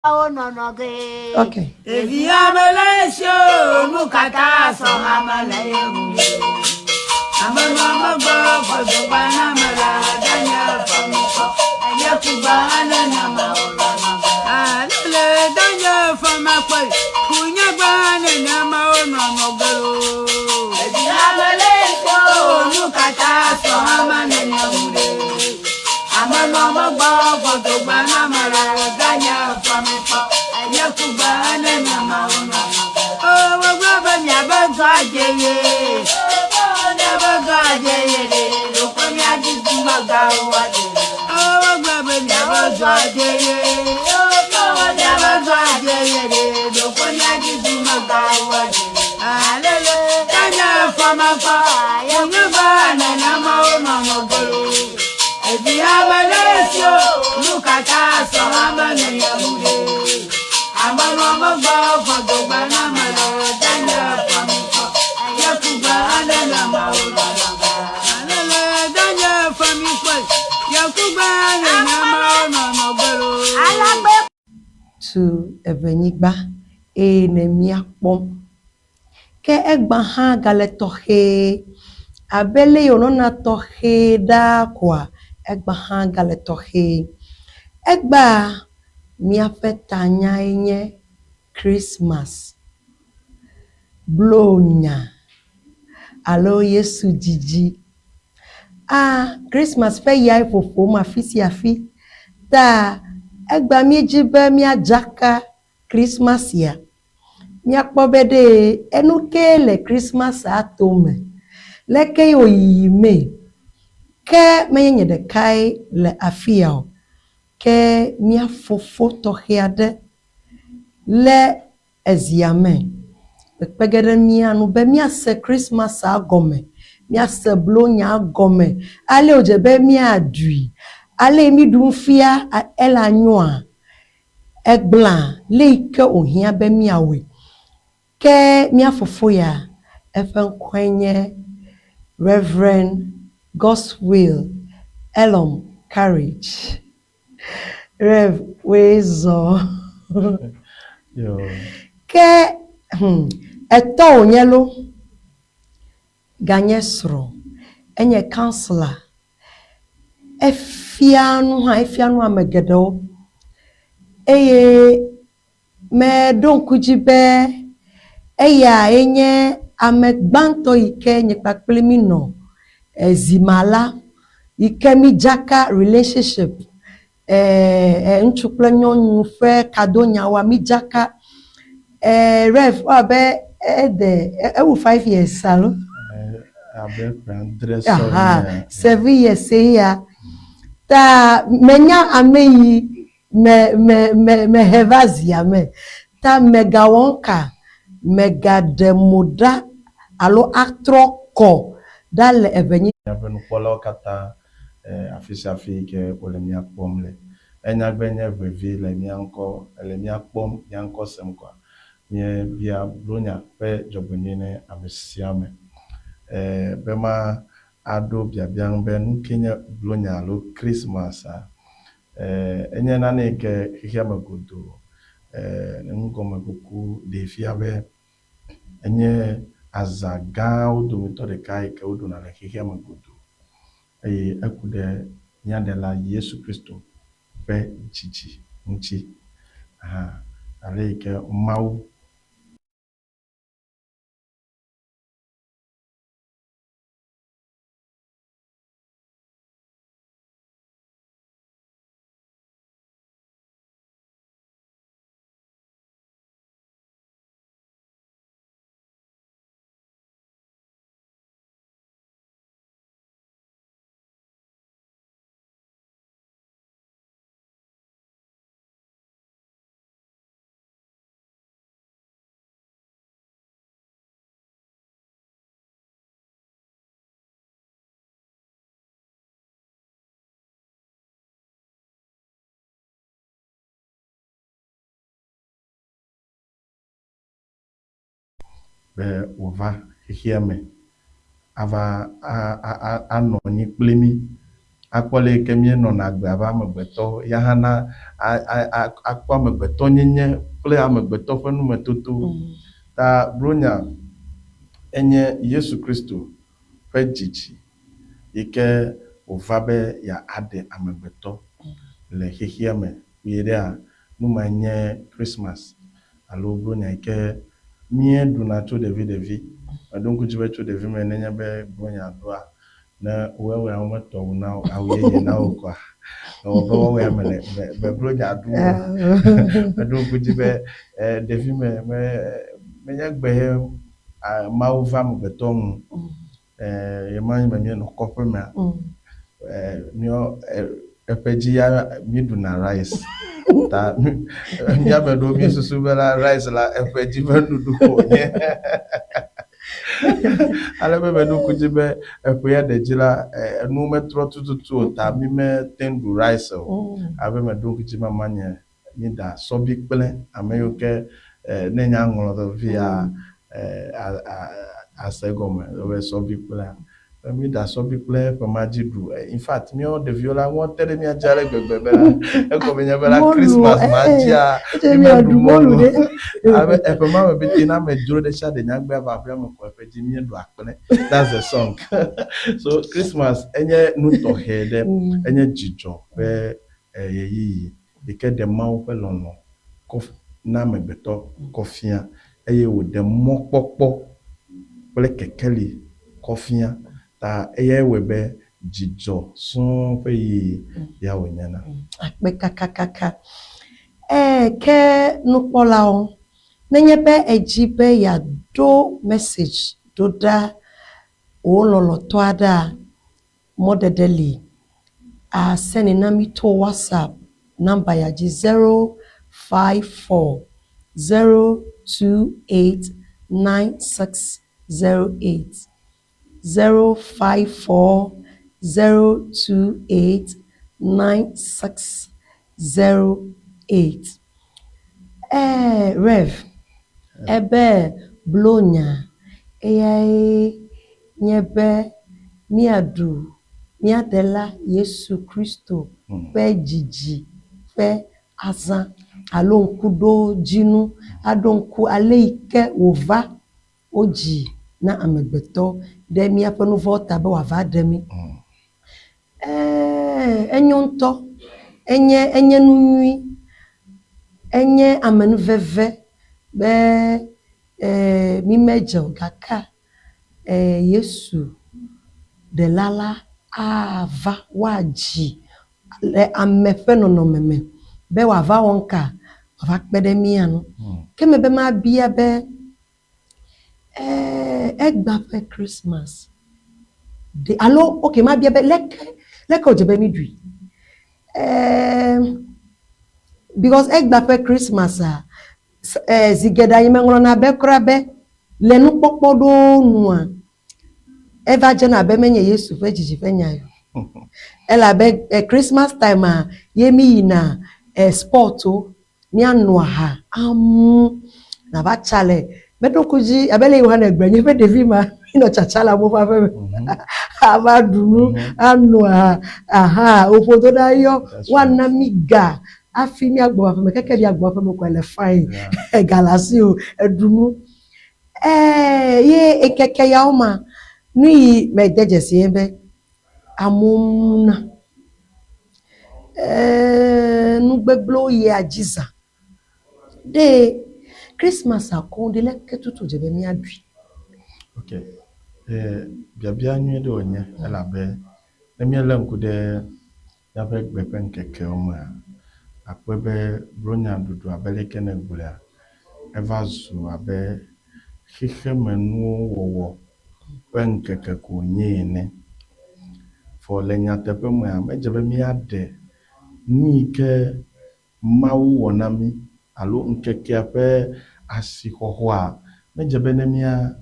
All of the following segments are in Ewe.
Okay. Ɖevi ame le esi o, nu katã sɔ ame le ye ŋu. Ame nɔ megbe gbɔdɔgba na ame la danye fɔmikɔ. Enye kugba nenema o la nɔgbe. Alele danye fɔmakpɔe, kunyagba nenema o nɔ nɔgbe o. Ɖevi ame le esi o, nu katã sɔ ame nene ŋu ɖe. Ame nɔ megbe gbɔdɔgba na ame la danye fɔmikɔ. Enye kugba nenema o nɔ nɔgbe. O wogblɔ be miabe dɔ adze ye. Miabe dɔ adze ye ɖe. Ɖokɔ miadzi dumegãwo adze. O wogblɔ be miabe dɔ adze ye. Miabe dɔ adze ye ɖe. Ɖokɔ miadzi dumegãwo adze. Alele danye fɔmekɔ. Kunyagba nenema o nɔ nɔgbe lo. Evi ame le esi o, nu katã sɔ ame nene ŋu ɖe. Ame nɔ megbe gbɔdɔgba na ame le danye fɔmikɔ. Enye kugbe nenema o nɔ nɔgbe. Alele danye fɔmikɔ, ye kugbe nenema o nɔ nɔgbe lo. Alagbe tu eŋenyigba eye ne míakpɔm. Ke egbã hã gale tɔxɛ abe le yi wònɔna tɔxɛ ɖaa koa, egbã hã gale tɔxɛ. Egbea míaƒe tanyae nye Christmas, blonya alo Yesu dzidzi. A Christmas ƒe yae ƒoƒom afi sia afi ta egbea míedzi be míadzaka Christmas ya. Míakpɔ be ɖe enu ke le Christmasa tome, leke ye wòyiyi mee. Ke menye nye ɖekae le afia o, ke mía fofo tɔxɛ aɖe le ezia me kpekpe ge ɖe mía ŋu be míase Christmasa gɔme, míase blonyaa gɔme, ale wòdze be míaɖui, ale yi míɖum fia ela nyoa. Egblã leyike wòhiã be míawɔe. Ke mía fofo ya, eƒe ŋkɔe nye Rev. Godswill Elom Courage. Rev. Woe zɔ. Ke hum, etɔ wònye lo, ganye srɔ̃, enye counselor. Efia nu hã, efia nu ame geɖewo eye meɖo ŋku dzi be eyae nye ame gbãtɔ yi ke nye kpakple mi nɔ ezima la yi ke mídzaka relationship e ŋutsu kple nyɔnu ƒe kadonyawoa mídzaka. E Rev ewɔ abe ede ewu five years alo? Abe ƒe adre sɔ Aha, seven years eya. Ta menya ame yi me me me mehe va zia me. Ta megawɔ ŋka, megaɖe mo ɖa alo atrɔ kɔ ɖa le eŋenyi. Miaƒe nukpɔlawo katã afi sia afi yi ke wole mía kpɔm le. Enyagbe nye vevi le mía ŋkɔ, ele mía kpɔm, mía ŋkɔ sem koa, míebia Blonya ƒe dzɔgbenyui ne ame sia ame. Be ma aɖo biabia ŋu be nu ke nye Blonya alo Christmas-a, enye nane yi ke xexea me godoo nugɔmekuku ɖee fia be enye azã gãwo dometɔ ɖeka yi ke woɖuna le xexea me godoo eye eku ɖe mía Ɖela Yesu Kristo ƒe dzidzi ŋuti hã, ale yi ke Mawu. Be wòva xexea me ava anɔ anyi kpli mí. Akpɔ le yi ke míenɔna agbe abe amegbetɔwo, ya hã na a, a, a, akpɔ amegbetɔnyenye kple amegbetɔ ƒe numetoto. Ta Bronya enye Yesu Kristo ƒe dzidzi yi ke wòva be yeaɖe amegbetɔ le xexea me. Kpuie ɖea, nu mae nye Kristmas alo Bronya yi ke míeɖuna tso ɖevi ɖevi. Meɖo ŋku dzi be tso ɖevime nenye be Bronya ɖoa, ne woewɔe wometɔ awu na wò, awu yeye na wò koa, ewɔ be woawɔe ame le be be Bronya ɖum o. Meɖo ŋku dzi be ɖevime me menye gbe ye Mawu va amegbetɔ ŋu. Ɣemaɣi me míenɔ kɔƒe mea, míɔ eƒe dzi ya míeɖuna rice. Ta mía ame ɖewo míesusu be la rice la eƒe dzi ƒe nuɖuɖu ko wònye. Ale be meɖo ŋku dzi be eƒe ya ɖe dzi la, enuwo metrɔ tututu o ta mí mete ŋu ɖu rice o. Ale be meɖo ŋku dzi mamanye míeɖa sɔbi kple ame yiwo ke ne nya ŋlɔ vevia ase egɔme be sɔbi kplea. Míeɖa sɔbi kple ƒe ma dzi ɖu. In fact, míawo ɖeviwo la, wote ɖe mía dzi ale gbegbe be la, egɔme nye be la Christmas ma dzia, mímeɖu mɔlu o. Abe eƒe ma me pɛtɛ ne amedzro ɖe sia ɖe nyagbe ava aƒea me ko eƒe dzi míeɖu akple. That's the song. So Christmas enye nu tɔxɛ ɖe, enye dzidzɔ ƒe ɣeyiɣi. yi ke ɖe Mawu ƒe lɔlɔ̃ kɔ na amegbetɔ kɔ fia, eye wòɖe mɔkpɔkpɔ kple kekeli kɔ fia. Ta eyae wɔe be dzidzɔ sɔŋ ƒe ɣeyiɣi ya wònyena. Akpe kakakaka. Ẽ, ke nukpɔlawo, nenye be èdi be yeaɖo message ɖo ɖa wò lɔlɔ̃tɔ aɖea, Mɔɖeɖe li a sɛni na mí to WhatsApp nɔmba ya dzi 0540289608, 0540289608. Ɛɛ Rev. Ebe blo nya eyae nye be míaɖu mía Ɖela Yesu Kristo ƒe dzidzi ƒe azã alo ŋkuɖodzinu, aɖo ŋku ale yi ke wòva wodzi na amegbetɔ ɖe míaƒe nu vɔ̃wo ta be wòava ɖe mí. Ɛɛ, enyo ŋutɔ. Enye, enye nu nyui. Enye amenuveve be ɛɛ mímedze o gakea, ɛɛ Yesu Ɖela la ava woadzi le ame ƒe nɔnɔme me be wòava wɔ nuka? Wòava kpe ɖe mía ŋu. Ke mebe mabia be, ɛɛ egbea ƒe Christmas ɖe alo ok mabia be leke leke wòdze be míɖui? Ɛɛ because egbea ƒe Christmasa zi geɖea nye meŋlɔna be kura be le nukpɔkpɔ ɖewo nua, eva dzena abe menye Yesu ƒe dzidzi ƒe nya o. Elabe Christmas time ye mi yina sport wo, míano aha, amu, nava tsa le meɖo ŋku dzi abe le Yohane gblɔe nye ƒe ɖevi ma, míenɔ tsatsa le amewo ƒe aƒe me ava ɖu nu, ano aha, aha woƒo do ɖa yɔ, woana mí ga hafi míagbɔ va aƒeme. Keke míagbɔ aƒeme koa ele fine, ega le asiwò, èɖu nu. Ɛɛ ye ŋkeke yawo ma, nu yi mede dzesi ye be amewo muna. Ɛɛ nu gbegblẽwo yia dzi zã. Ɖe Christmas koŋ ɖe leke tutu wòdze be míaɖui? Ok, biabia nyui ɖe wònye elabe ne míelé ŋku ɖe míaƒe egbe ƒe ŋkekewo mea, àkpɔe be bronyaɖuɖu abe leke nègblɔea, eva zu abe xexemenuwo wɔwɔ ƒe ŋkeke ko wònye ene. Vɔ le nyateƒe mea, medze be míaɖe nu yi ke Mawu wɔ na mí alo ŋkekea ƒe asixɔxɔa, medze be ne mía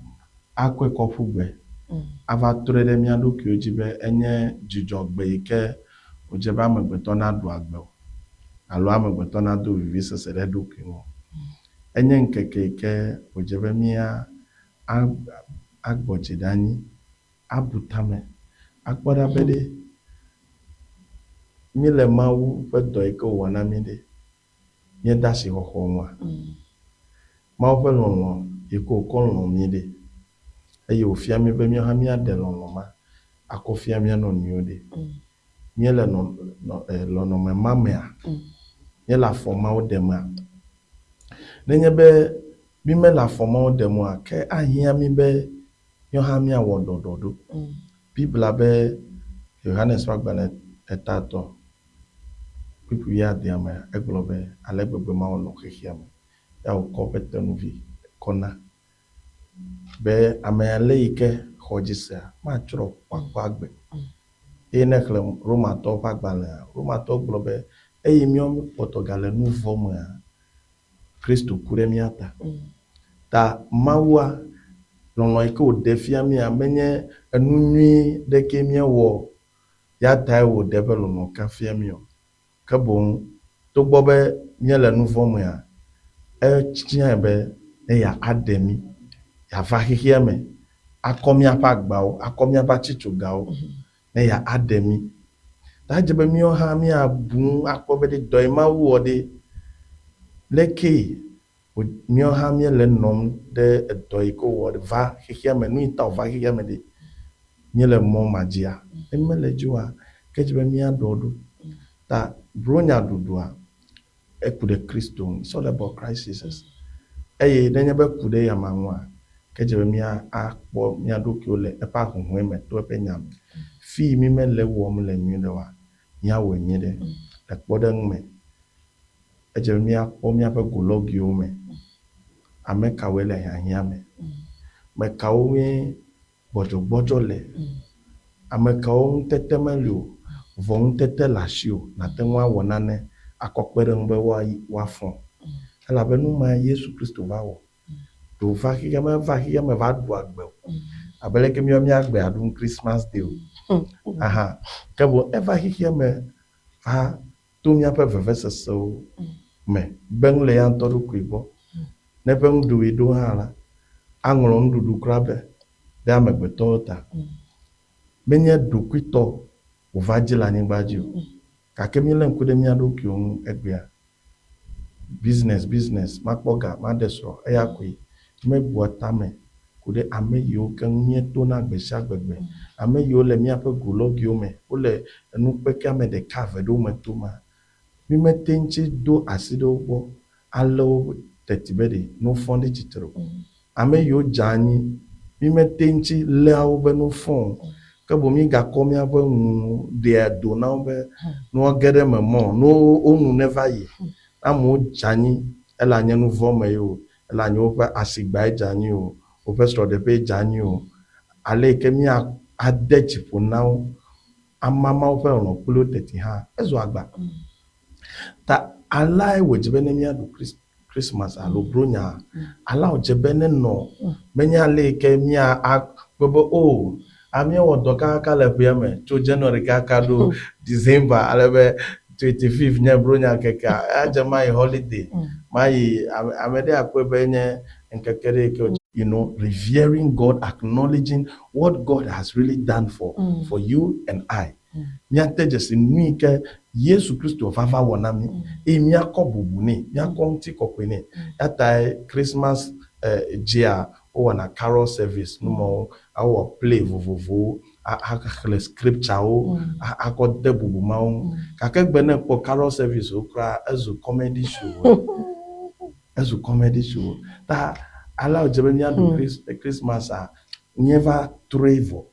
akɔe kɔ ƒu gbe ava trɔe ɖe mía ɖokuiwo dzi be enye dzidzɔgbe yi ke wòdze be amegbetɔ naɖu agbe o alo amegbetɔ nado vivisese ɖe eɖokui ŋu o. Enye ŋkeke yi ke wòdze be mía agbɔ dzi ɖe anyi, abu tame, akpɔ ɖa be ɖe. Míele Mawu ƒe dɔ yi ke wòwɔ na mí ɖe, míede asixɔxɔ ŋua? Mawu ƒe lɔlɔ̃ yi ke wòkɔ lɔ̃ mí ɖe, eye wòfia mí be míawo hã míaɖe lɔlɔ̃ ma akɔ fia mía nɔnɔewo ɖe, míele nɔ, nɔ, e, nɔnɔme ma mea? Míele afɔ mawo ɖemea? Nenye be mímele afɔ mawo ɖem oa, ke ahiã mí be míawo hã míawɔ ɖɔɖɔɖo. Biblia be Yohanes ƒe agbalẽ etatɔ kpukpui wuiadea mea, egblɔ be, Ale gbegbe Mawu lɔ̃ xexea me, ya wòkɔ eƒe tenuvi kɔ na be ame ale yi ke xɔ edzi sea, matsrɔ̃ o, wòakpɔ agbe. Eye ne èxlẽ Romatɔwo ƒe agbalẽa, Romatɔwo gblɔ be, Eyi míawo míekpɔtɔ gale nu vɔ̃ mea, Kristo ku ɖe mía ta. Ta Mawua, lɔlɔ̃ yi ke wòɖe fia mía menye enu nyui ɖekee míewɔ ya tae wòɖe eƒe lɔlɔ̃ ka fia mí o. Ke boŋ togbɔ be míele nu vɔ̃ mea, etiae be ne yeaɖe mí, yeava xexea me akɔ míaƒe agbawo, akɔ míaƒe atitsogawo, ne yeaɖe mí. Ta edze be míawo hã míabu ŋu akpɔ be ɖe dɔ yi Mawu wɔ ɖe, lekee míawo hã míele enɔm ɖe edɔ yi ke wòwɔ va xexea me, nu yi ta wòva xexea me ɖe, míele mɔ ma dzia? Ne mímele edzi oa, ke edze be míaɖɔ ɖo. Ta Bronya ɖuɖua, eku ɖe Kristo ŋu. It's all about Christ Jesus. Eye nenye be eku ɖe eyama ŋua, ke edze be míakpɔ mía ɖokuiwo le eƒe ahuhɔ̃e me to eƒe nya me. Fi yi mímele ewɔm le nyuiɖe oa, míawɔe nyuiɖe. Le kpɔɖeŋu me, edze be míakpɔ míaƒe golɔguiwo me. Ame kawoe le hiahiã me? Me kawo ŋue gbɔdzɔgbɔdzɔ le? Ame kawo ŋutete meli o, vɔ ŋutete le asiwò nàte ŋu awɔ nane akɔ kpe ɖe eŋu be woayi woafɔ? Elabe nu mae Yesu Kristo va wɔ. Ɖe wòva xexea me, meva xexea me va ɖu agbe o. Abe leke míawo míagbea ɖum Christmas Day o. Aha. Ke boŋ eva xexea me va to míaƒe vevesesewo me gbe nu le eya ŋutɔ ɖokui gbɔ. Ne eƒe nuɖuɣi ɖo hã la, aŋlɔ nuɖuɖu kura be ɖe amegbetɔwo ta. Menye ɖokuitɔ wòva dzi le anyigba dzi o. Gake míelé ŋku ɖe mía ɖokuiwo ŋu egbea. Business, business, makpɔ ga, maɖe srɔ̃, eya koe. Míebua tame ku ɖe ame yiwo ke ŋu míetona gbesiagbegbe, ame yiwo le míaƒe golɔgiwo me, wole enu kpekeame ɖeka eve ɖewo me toma, mímete ŋu tsi do asi ɖe wo gbɔ alé wo teti be ɖe ne wofɔ ɖe tsitre o. Ame yiwo dze anyi, mímete ŋu tsi léa wo be ne wofɔ o. Ke boŋ mígakɔ míaƒe nu ɖea do na wo be ne woage ɖe eme mɔ, ne wo nu neva yi. Ne amewo dze anyi, ele anye nu vɔ̃ me ye o, Ele anyi woƒe asigbae dze anyi o, woƒe srɔ̃ɖeƒee dze anyi o, ale yi ke míade dzi ƒo na wo, ama Mawu ƒe lɔlɔ̃ kpli wo teti hã, ezu agba. Ta aleae wòdze be ne míaɖu Kristmas alo Bronyaa, alea wòdze be nenɔ. Menye ale yi ke míakpɔe be, O, a míewɔ dɔ kakaka le ƒea me tso January kaka ɖo December ale be 25 nye Bronya ŋkekea, adze mayi holiday, mayi ame ame ɖe akpɔe be enye ŋkeke ɖe yi ke you know, revering God, acknowledging what God has really done for for you and I. Míate dzesi nu yi ke Yesu Kristo va va wɔ na mí eye míakɔ bubu nɛ, míakɔ ŋutikɔkɔe nɛ. Eya tae Christmas eh, dzia wowɔna carol service, nu mawo, awɔ play vovovowo, axlẽ scripturewo, akɔ de bubu Mawu ŋu. Gake egbe ne èkpɔ carol service wo kura, ezu comedy show. Ezu comedy show. Ta alea wòdze be míaɖu Christmas-a, míeva trɔe vɔ.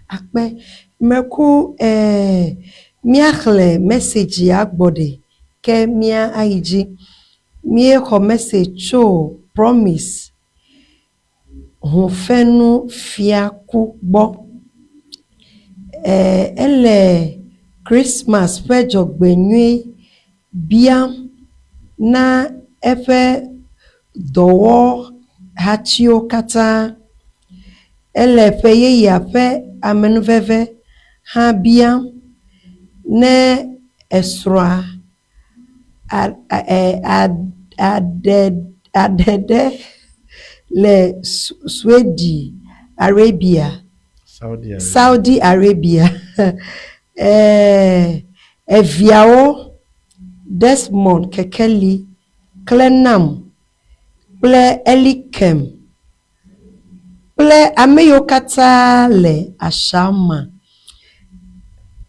Akpe. Meku eh, míaxlẽ message ya gbɔ ɖe ke mía ayi dzi. Míexɔ message tso Promise Hũfenufiaku gbɔ. E, ele Christmas ƒe dzɔgbenyui biam na eƒe dɔwɔhatiwo katã. Ele ƒe yeyea ƒe amenuveve hã biam ne esrɔ̃a aɖe ɖe le Suedi Arabia, Saudi Arabia. Ɛɛ, eviawo, Desmond Kekeli, Clenam kple Elikem kple ame yiwo katã le Ashama,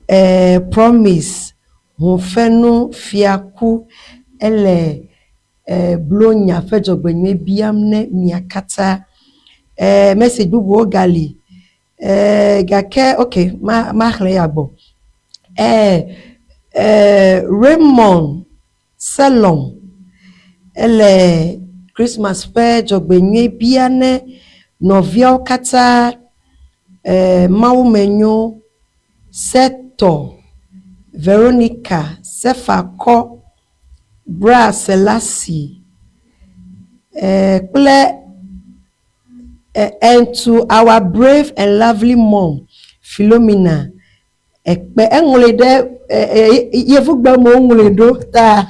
ɛɛ, Promise Hunfenu Fiaku, ele e Blonya ƒe dzɔgbenyui biam ne mia katã. E message bubuwo gali e gake ok ma maxlẽ ya gbɔ. E e Raymond Selom ele Christmas ƒe dzɔgbenyui bia ne nɔviawo katã e Mawumenyo Setɔ Veronica Sefakɔ Bra Selassie eh, kple eh, and to our brave and lovely mom Philomena Ekpe. Eŋlɔe ɖe eh, eh, yevugbe me woŋlɔe ɖo ta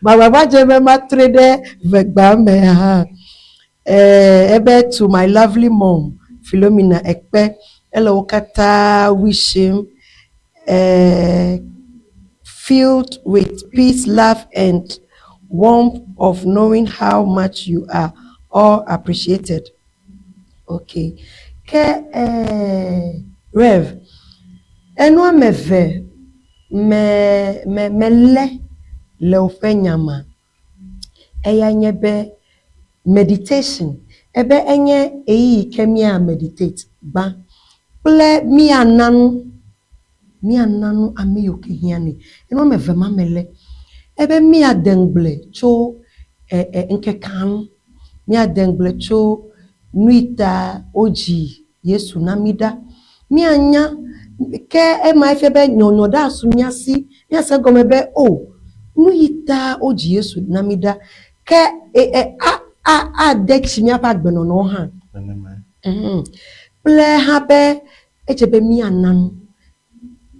magbagba dze be matrɔe ɖe ʋegbea me hã. Eh, ebe to my lovely mom Philomena Ekpe. Ele wo katã wishim eh, filled with peace, love, and warmth of knowing how much you are all appreciated. Okay. Ke eh, Rev, enu ame eve me me melé le woƒe nya ma. Eya nye be meditation, ebe enye ɣeyiɣi ke mía meditate gbã kple míana nu, míana nu ame yiwo ke hiã nɛ. Enu woame eve ma me le. Ebe míade ŋugble tso e e ŋkekea ŋu, míade ŋugble tso nu yi ta wodzi Yesu na mí ɖa. Míanya ke ema efia be nyɔnyɔ ɖe asu mía si, míase egɔme be o, nu yi ta wodzi Yesu na mí ɖa. Ke e, e, a, a, ade tsi míaƒe agbenɔnɔwo hã. Nenemae. Mhm. Kple hã be edze be míana nu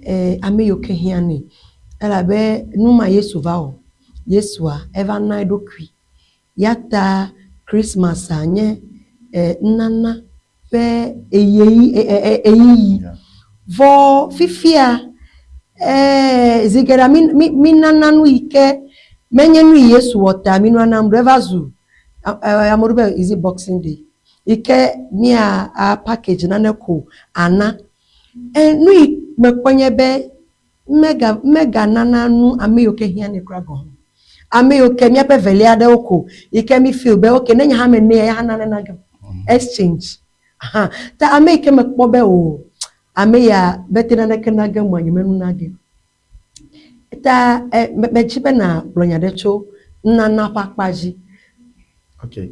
e, ame yiwo ke hiã nɛ. Elabe nu ma Yesu va wɔ. Yesua, eva na eɖokui. Ya ta Christmasa nye e, nunana ƒe ɣeyiɣi. Vɔ fifia, e, zi geɖea mi, mi, minana nu yi ke menye nu yi Yesu wɔ ta mi nunana ɖo eva zu ame ɖo be is it boxing day yi ke mia a package nane ko ana. E, nu yi mekpɔ nye be mega meganana nu ame yiwo ke hiã nɛ kura gɔ̃ hã. Ame yiwo ke míaƒe velia aɖewo ko yi ke mi feel be okay ne nye hã menɛ ya hã nane na gem. Exchange. Aha. Ta ame yi ke mekpɔ be o ame ya mete naneke na gem oa nyemenu na ge. Ta e medzi be nàgblɔ nya ɖe tso nunana ƒe akpa dzi. Ok.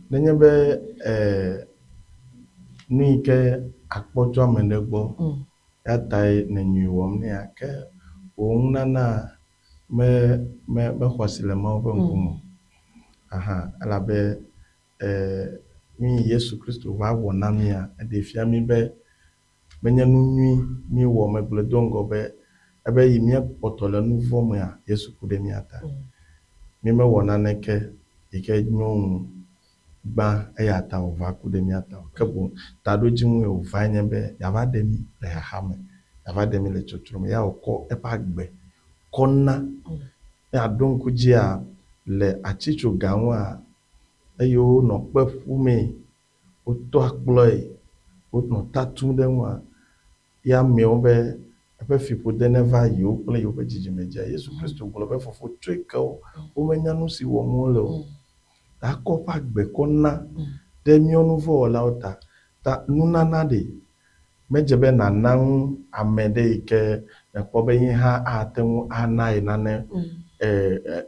Nenye be e nu yi ke akpɔ tso ame ɖe gbɔ ya tae nè nyui wɔm nɛa, ke wò nunana me me mexɔ asi le Mawu ƒe ŋkume o. Aha, elabe e nu yi Yesu Kristo va wɔ na mía, eɖee fia mí be menye nu nyui míewɔ. Megblɔe do ŋgɔ be ebe yi míekpɔtɔ le nu vɔ̃ mea, Yesu ku ɖe mía ta. Mímewɔ naneke yi ke nyo ŋu gbã eya ta wòva ku ɖe mía ta o. Ke boŋ taɖodzinue wòvae nye be yeava ɖe mí le xaxa me, yeava ɖe mí le tsɔtsrɔ̃ me. Ya wòkɔ eƒe agbe kɔ na. Ne àɖo ŋku dzia, le atsitsoga ŋua, eye wonɔ kpe ƒumee, wotɔ akplɔe, wonɔ ta tum ɖe eŋua, Ye amewo be eƒe fiƒode neva yewo kple yewoƒe dzidzime dzia? Yesu Kristo gblɔ be, Fofo, tsɔe ke wo, womenya nu si wɔm wole o. Ta ekɔ eƒe agbe kɔ na ɖe míawo nuvɔ̃wɔlawo ta. Ta nunana ɖe, medze be nàna nu ame ɖe yi ke nèkpɔ be ye hã ate ŋu ana ye nane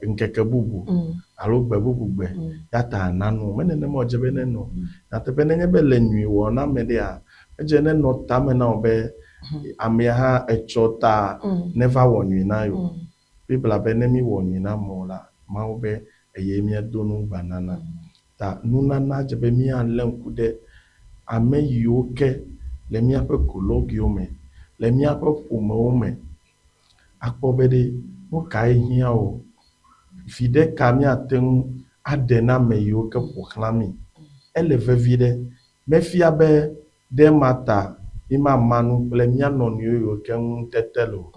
ŋkeke bubu alo gbe bubu gbe ya ta àna nu o. Me nenema wòdze be nenɔ o. Nyateƒe nenye be èle nyui wɔm na ame ɖea, Edze nenɔ tame na wò be amea hã etsɔ ta neva wɔ nyui na yewo. Biblia be ne míwɔ nyui na amewo la, Mawu be eye míedo nugbanana. Ta nunana dze be míalé ŋku ɖe ame yiwo ke le míaƒe gologiwo me, le míaƒe ƒomewo me akpɔ be ɖe nu kae hiã wo, viɖe ka míate ŋu aɖe na ame yiwo ke ƒo xlã mí. Ele veviɖe Mefia be ɖe ema ta Mímama nu kple mía nɔnɔewo yiwo ke ŋu ŋutete le o.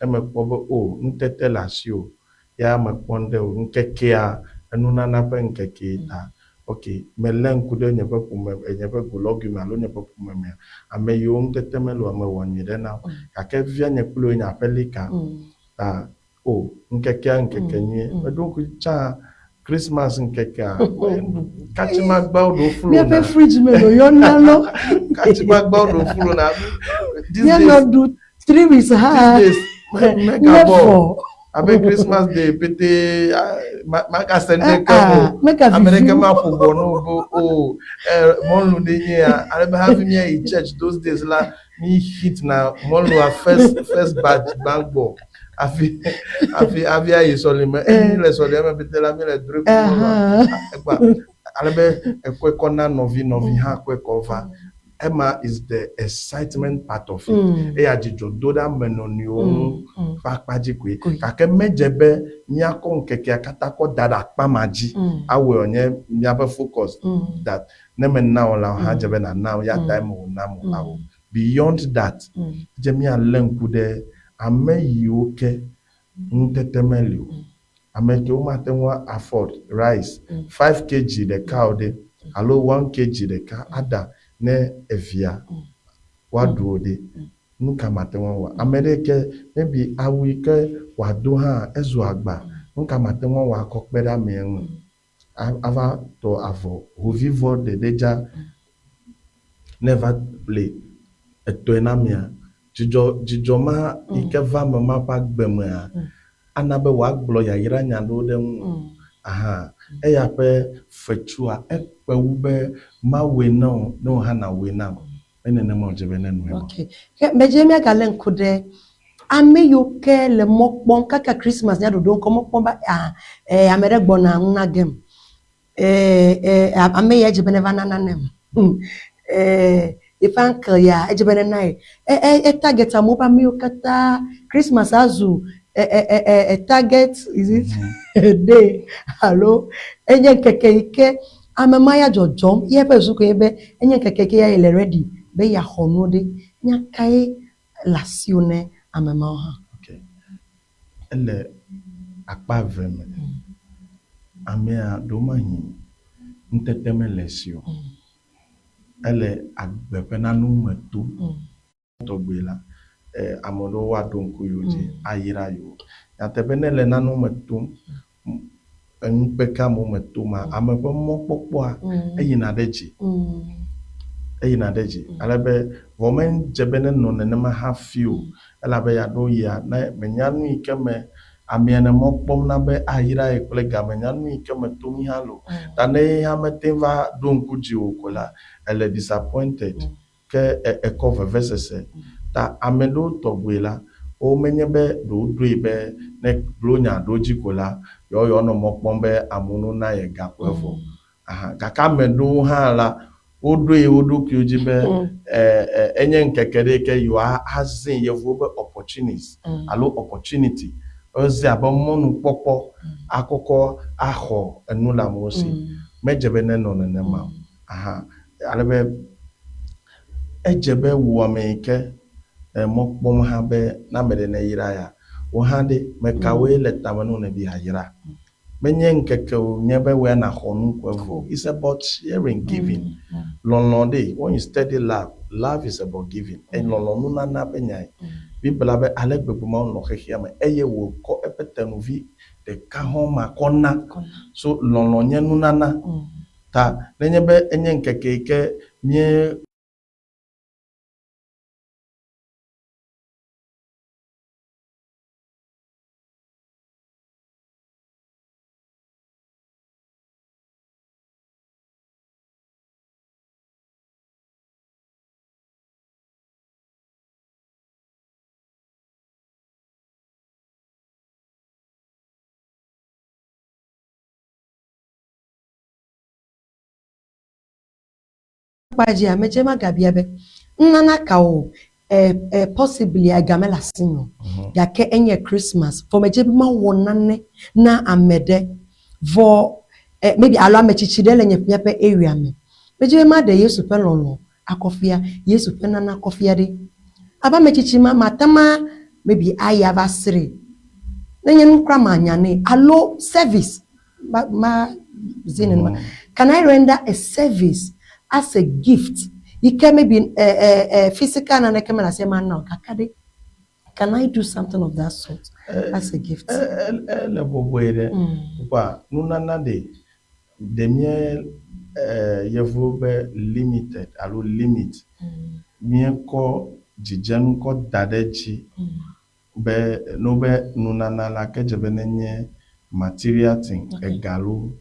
Ne mekpɔ be o, ŋutete le asiwò, ya mekpɔ ŋɖe o, ŋkekea, enunana ƒe ŋkekee ta. Ok, melé ŋku ɖe nye ƒe ƒome, nye ƒe golɔgui me alo nye ƒe ƒome mea, ame yiwo ŋutete mele oa, mewɔ nyui ɖe na wo. Gake fifia nye kpli wò nye aƒelika ta, o, ŋkekea ŋkeke nyuie. Meɖo ŋku tsã Christmas ŋkekea, katsimagbawo ɖewo flona. Míaƒe fridge me ɖo yɔna lɔ. Katsimagbawo ɖewo flona. Míanɔ ɖu 3 weeks hã. These days, megabɔ. Abe Christmas day pete magase ŋɖeke o. Ame ɖeke maƒo ʋɔ na wo be o mɔlu ɖe nye ya. Ale be hafi míayi church those days la, mí hit na mɔlua first batch gbãgbɔ hafi hafi hafi ayi sɔlime. Eye mí le sɔlime pete la, mí le drɔe ku mɔlua. Ekpa ale be ekɔe kɔ na nɔvi, nɔvi hã kɔe kɔ va. Ema is the excitement part of it. Eya dzidzɔ do ɖe ame nɔnɔewo ŋu ƒe akpa dzi koe. Gake medze be míakɔ ŋkekea katã kɔ da ɖe akpa ma dzi awɔe wòanye míaƒe focus that ne mena wò la, wò hã dze be nànam ya ta eme wònam o. Ao. Beyond that, edze míalé ŋku ɖe ame yiwo ke ŋutete meli o. Ame kewo mate ŋu afford rice 5 kg ɖeka o ɖe alo 1 kg ɖeka aɖa ne evia woaɖu o ɖe. Nu ka mate ŋu awɔ? Ame ɖe ke maybe awu yi ke wòado hã ezu agba. Nu ka mate ŋu awɔ akɔ kpe ɖe amea ŋu? Ava tɔ avɔ hovivɔ ɖeɖe dza ne va ƒle etɔe na amea. Dzidzɔ ma yi ke va ame ma ƒe agbe mea, ana be wòagblɔ yayra nya ɖewo ɖe ŋu. Aha, eya ƒe fetsua ekpe wu be mawɔe na wò ne wò hã nàwɔe nam. Ne nenema wòdze be nenɔe ma. Ok. Ke medze míagalé ŋku ɖe ame yiwo ke le mɔ kpɔm kaka Christmas nya ɖoɖo ŋkɔ mɔ kpɔm be ah, ame ɖe gbɔna nu na gem. Ame ya edze be neva na nanem. Yeƒe uncle ya edze be nena ye. E target amewo ƒe ame yiwo katã Christmas azu target is it day alo enye ŋkeke yi ke ame ma ya dzɔdzɔm ye eƒe susu koe nye be enye ŋkeke yi ke ya ye le ready be yeaxɔ nuwo ɖe. Nya kae le asiwò ne ame mawo hã? Ok. Ele akpa eve me. Amea ɖewomahi ŋutete mele esi o. Ele agbe ƒe nanewo me tom. Tɔgbe la, ame ɖewo woaɖo ŋku yewo dzi ayra yewo. Nyateƒe ne ele nanewo me tom, enu kpeke amewo me toma, ame ƒe mɔkpɔkpɔa eyina ɖe dzi. Eyina ɖe dzi. Ale be vɔ medze be nenɔ nenema hafi o. Elabe yeaɖo yia ne menya nu yi ke me amea ne mɔ kpɔm na be ayra ye kple ga menya nu yi ke me tom hã lo. Ta ne ye hã mete va ɖo ŋku dziwò ko la, ele disappointed. Ke ekɔ vevesese. Ta ame ɖewo tɔgbe la, wo menye be ɖewo ɖoe be ne blo nya ɖo dzi ko la, yewo yewoanɔ mɔ kpɔm be amewo no na ye ga ko evɔ. Aha. Gake ame ɖewo hã la, woɖoe wo ɖokuiwo dzi be enye ŋkeke ɖe yi ke yewoa azẽ yevuwo be opportunist alo opportunity. Wozẽ abe mɔnukpɔkpɔ akɔkɔ axɔ enu le amewo si. Medze be nenɔ nenema o. Aha. Ale be edze be wò ame yi ke mɔ kpɔm hã be ne ame ɖe neyra ya, wò hã ɖe, mekawoe le tame na wò ne be yeayra? Menye ŋkeke wònye be wòya nàxɔ nu ko evɔ o. It's about sharing, giving. Lɔlɔ̃ ɖe, when you study love, love is about giving. Lɔlɔ̃ nunana ƒe nyae. Biblia be ale gbegbe Mawu lɔ̃ xexea me eye wòkɔ eƒe tenuvi ɖeka hɔ̃ ma kɔ na. So lɔlɔ̃ nye nunana. Ta nenye be enye ŋkeke yi ke mía Kpa dzia, medze magabia be, nunana kawo possibly ega mele asinye o, gake enye Christmas vɔ medze be mawɔ nane na ame ɖe vɔ maybe alo ame tsitsi ɖe le nye míaƒe area me. Medze be maɖe Yesu ƒe lɔlɔ̃. akɔ fia, Yesu ƒe nana kɔ fia ɖe. Abe ame tsitsi ma, mate ŋu maybe ayi ava srɔ̃e. Ne nye nu kura manya nɛ alo service ma ma zi nenema. Can I render a service as a gift yi ke maybe eh, eh, eh, physical naneke mele asie mana o gake ɖe can I do something of that sort as a gift? Ele bɔbɔe ɖe. Kpɔa nunana ɖe ɖe mía yevuwo be limited alo limit. Míekɔ dzidzenu kɔ da ɖe edzi be no be nunana la ke dze be nenye material thing, ega loo,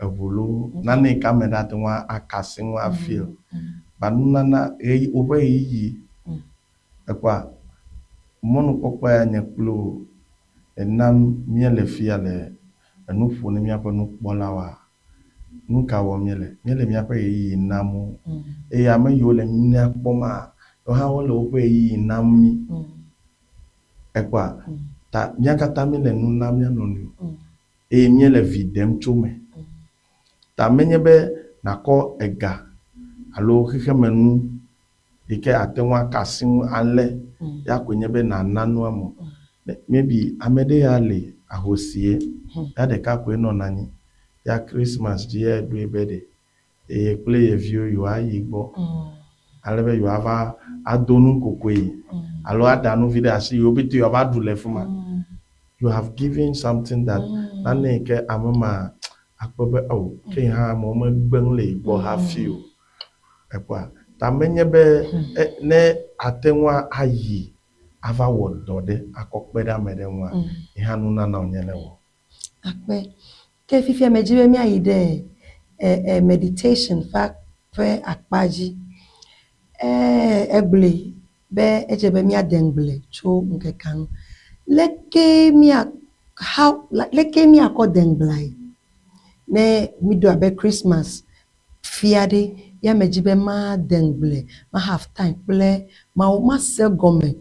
eʋu loo, nane yi ke ame ɖe ate ŋu aka asi ŋu afeel. Ba nunana ɣeyi woƒe ɣeyiɣi. Ekpɔa mɔnukpɔkpɔ ya nye kple wò enam míele fia le enu ƒom ne míaƒe nukpɔlawoa, nu ka wɔm míele? Míele míaƒe ɣeyiɣi nam wo. Eye ame yiwo le mía kpɔmaa, woawo hã wole woƒe ɣeyiɣi nam mí. Ekpɔa ta mía katã míele nu nam mía nɔnɔewo eye míele vi ɖem tso me. Ta menye be nàkɔ ega alo xexemenu yi ke ate ŋu aka asi ŋu alé ya koe nye be nàna nua me o. Maybe ame ɖe ya li ahosie, ya ɖeka koe nɔna anyi. Ya Christmas dzi ya eɖoe be ɖe eye kple ye viwo yewoayi gbɔ ale be yewoava ado nu kokoe alo aɖa nu vi ɖe asi yewo pɛtɛ yewoava ɖu le fi ma. You have given something that nane yi ke ame ma akpɔ be oh ke hã amewo megbe nu le ye gbɔ hafi o. Ekpɔa? Ta menye be ne ate ŋu ayi ava wɔ dɔ ɖe akɔ kpe ɖe ame ɖe ŋua, ye hã nunana wònye ne wò. Akpe. Ke fifia medzi be míayi ɖe meditation ƒe akpa dzi. Egblɔe be edze be míade ŋugble tso ŋkekea ŋu. Leke mía how leke míakɔ de ŋugbleae? Ne míɖo abe Christmas fia ɖe, ya medzi be made ŋugble, ma have time kple Mawu, mase egɔme,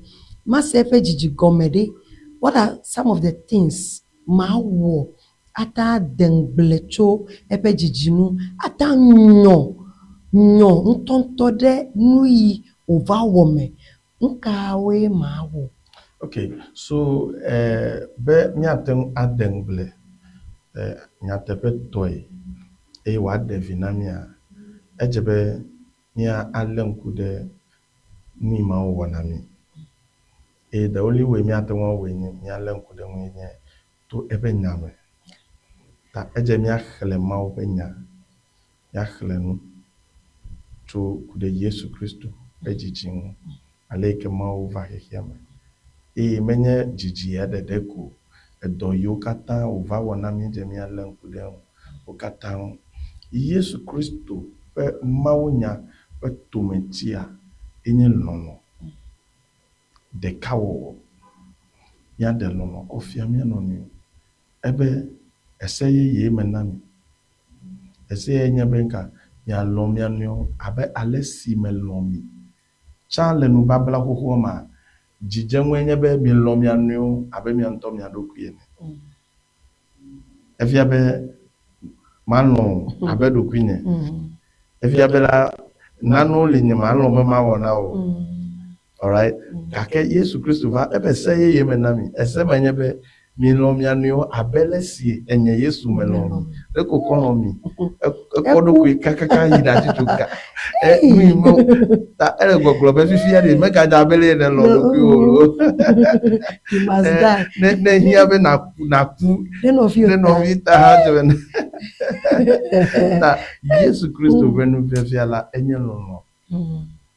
mase eƒe dzidzi gɔme ɖe. What are some of the things mawɔ ate ade ŋugble tso eƒe dzidzi ŋu, ate anyɔ nyɔ ŋutɔŋutɔ ɖe nu yi wòva wɔ me? Nu kawoe mawɔ? Okay, so be míate ŋu ade ŋugble nyateƒetɔe eye wòaɖe vi na mía, edze be mía alé ŋku ɖe nu yi Mawu wɔ na mí. Eye the only way míate ŋu awɔe nye míalé ŋku ɖe eŋue nye to eƒe nya me. Ta edze míaxlẽ Mawu ƒe nya, míaxlẽ nu tso ku ɖe Yesu Kristo ƒe dzidzi ŋu, ale yi ke Mawu va xexea me. Eye menye dzidzi ya ɖeɖe ko o, edɔ yiwo katã wòva wɔ na mí dze míalé ŋku ɖe eŋu wo katã ŋu. Yesu Kristo ƒe mawunya ƒe tometsia enye lɔlɔ̃, ɖekawɔwɔ. Míaɖe lɔlɔ̃ kɔ fia mía nɔnɔewo. Ebe ese yeye mena mi. Ese yae nye be ŋka mialɔ̃ mia nɔewo abe ale si melɔ̃ mi. Tsã le nubabla xoxoa mea, dzidzenue nye be milɔ̃ mia nɔewo abe mia ŋutɔ mia ɖokui ene. Efia be malɔ̃ abe ɖokuinye. Efia be la nanewo li nye malɔ̃ be mawɔ na wò. Alright? Gake Yesu Kristo va ebe se yeye me na mi. Ese me nye be milɔ̃ mia nɔewo abe le si enye Yesu melɔ̃ mi. Ɖeko kɔ lɔ̃ mi. Ekɔ ɖokui kakaka yi ɖe atitsoga. Nu yi me ta ele gbɔgblɔ be fifia ɖe megadze abe le ne lɔ̃ ɖokuiwò o. You must die. Ne hiã be nàku nàku Ne nɔviwò ne ta. nɔvi ta hã dze be ta Yesu Kristo ƒe nufiafia la enye lɔlɔ̃.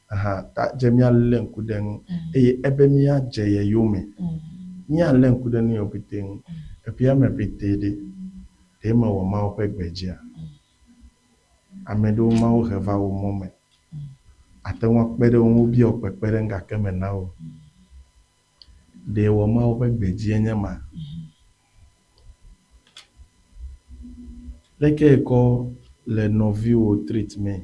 Aha, ta dze míalé ŋku ɖe eŋu eye ebe míadze ye yome. Míalé ŋku ɖe nu yawo pɛtɛ ŋu. Eƒea me pɛtɛ ɖe, ɖe mewɔ Mawu ƒe gbe dzia? Ame ɖewo Mawu he va wò mɔ me. Ate ŋu akpe ɖe wo ŋu, wobia wò kpekpeɖeŋu gake mena wo. Ɖe wɔ Mawu ƒe gbe dzie nye ma? Leke ekɔ le nɔviwò treat mee?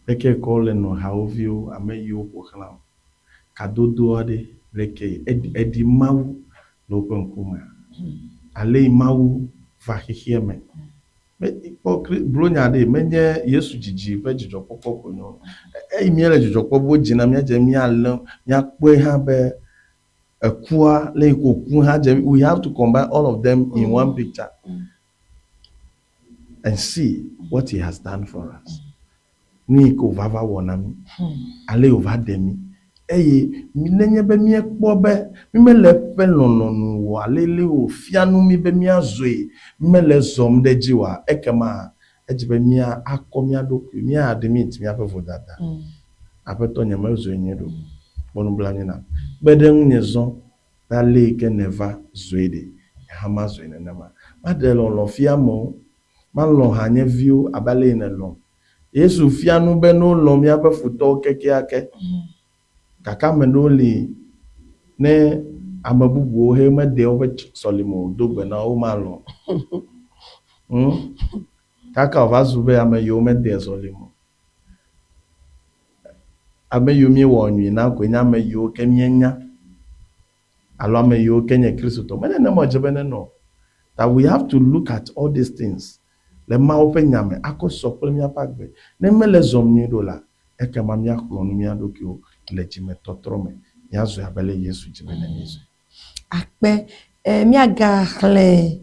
Leke ekɔ le nɔ hawòviwo, ame yiwo ƒo xlã wò? Kadodo aɖe leke eɖi Mawu le woƒe ŋkumea? Ale yi Mawu va xexea me. Me kpɔ kri blonya ɖe menye Yesu dzidzi ƒe dzidzɔkpɔkpɔ ko nyo. Eyi míele dzidzɔ kpɔm be wodzina míadze míalé míakpɔe hã be ekua le yi ke wòku hã dze we have to combine all of them in one picture and see what he has done for us. Nu yi ke wòva va wɔ na mí, ale yi wòva ɖe mí. Eye nenye be míekpɔ be mímele eƒe lɔlɔ̃nu wɔ ale le wòfia nu mí be míazɔe, mímele ezɔm ɖe edzi oa, ekema edze be mía akɔ mía ɖokui, mía admit míaƒe vodada. Aƒetɔ nyemezɔe nyuie ɖo. Kpɔ nublanui nam. Kpe ɖe ŋunye zɔ be ale yi ke nèva zɔe ɖe, nye hã mazɔe nenema. Maɖe lɔlɔ̃ fia amewo. Malɔ̃ hanyeviwo abe ale yi nèlɔ̃m. Yesu fia nu be ne wolɔ̃ míaƒe futɔwo kekeake. Gake ame ɖewo li ne ame bubuwo he mede woƒe sɔlime o do gbe na wo, womalɔ̃ o. Hm? Kaka wòva zu be ame yiwo mede sɔlime o. Ame yiwo míewɔ nyui na koe nye ame yiwo ke míenya alo ame yiwo ke nye Kristotɔ. Me nenema wòdze be nenɔ o. That we have to look at all these things le Mawu ƒe nya me akɔ sɔ kple míaƒe agbe. Ne mele zɔm nyuie ɖo la, ekema míaxlɔ̃ nu mía ɖokuiwo le dzimetɔtrɔ me, míazɔe abe ale Yesu dzi be ne mízɔe. Akpe. E, míagaxlẽ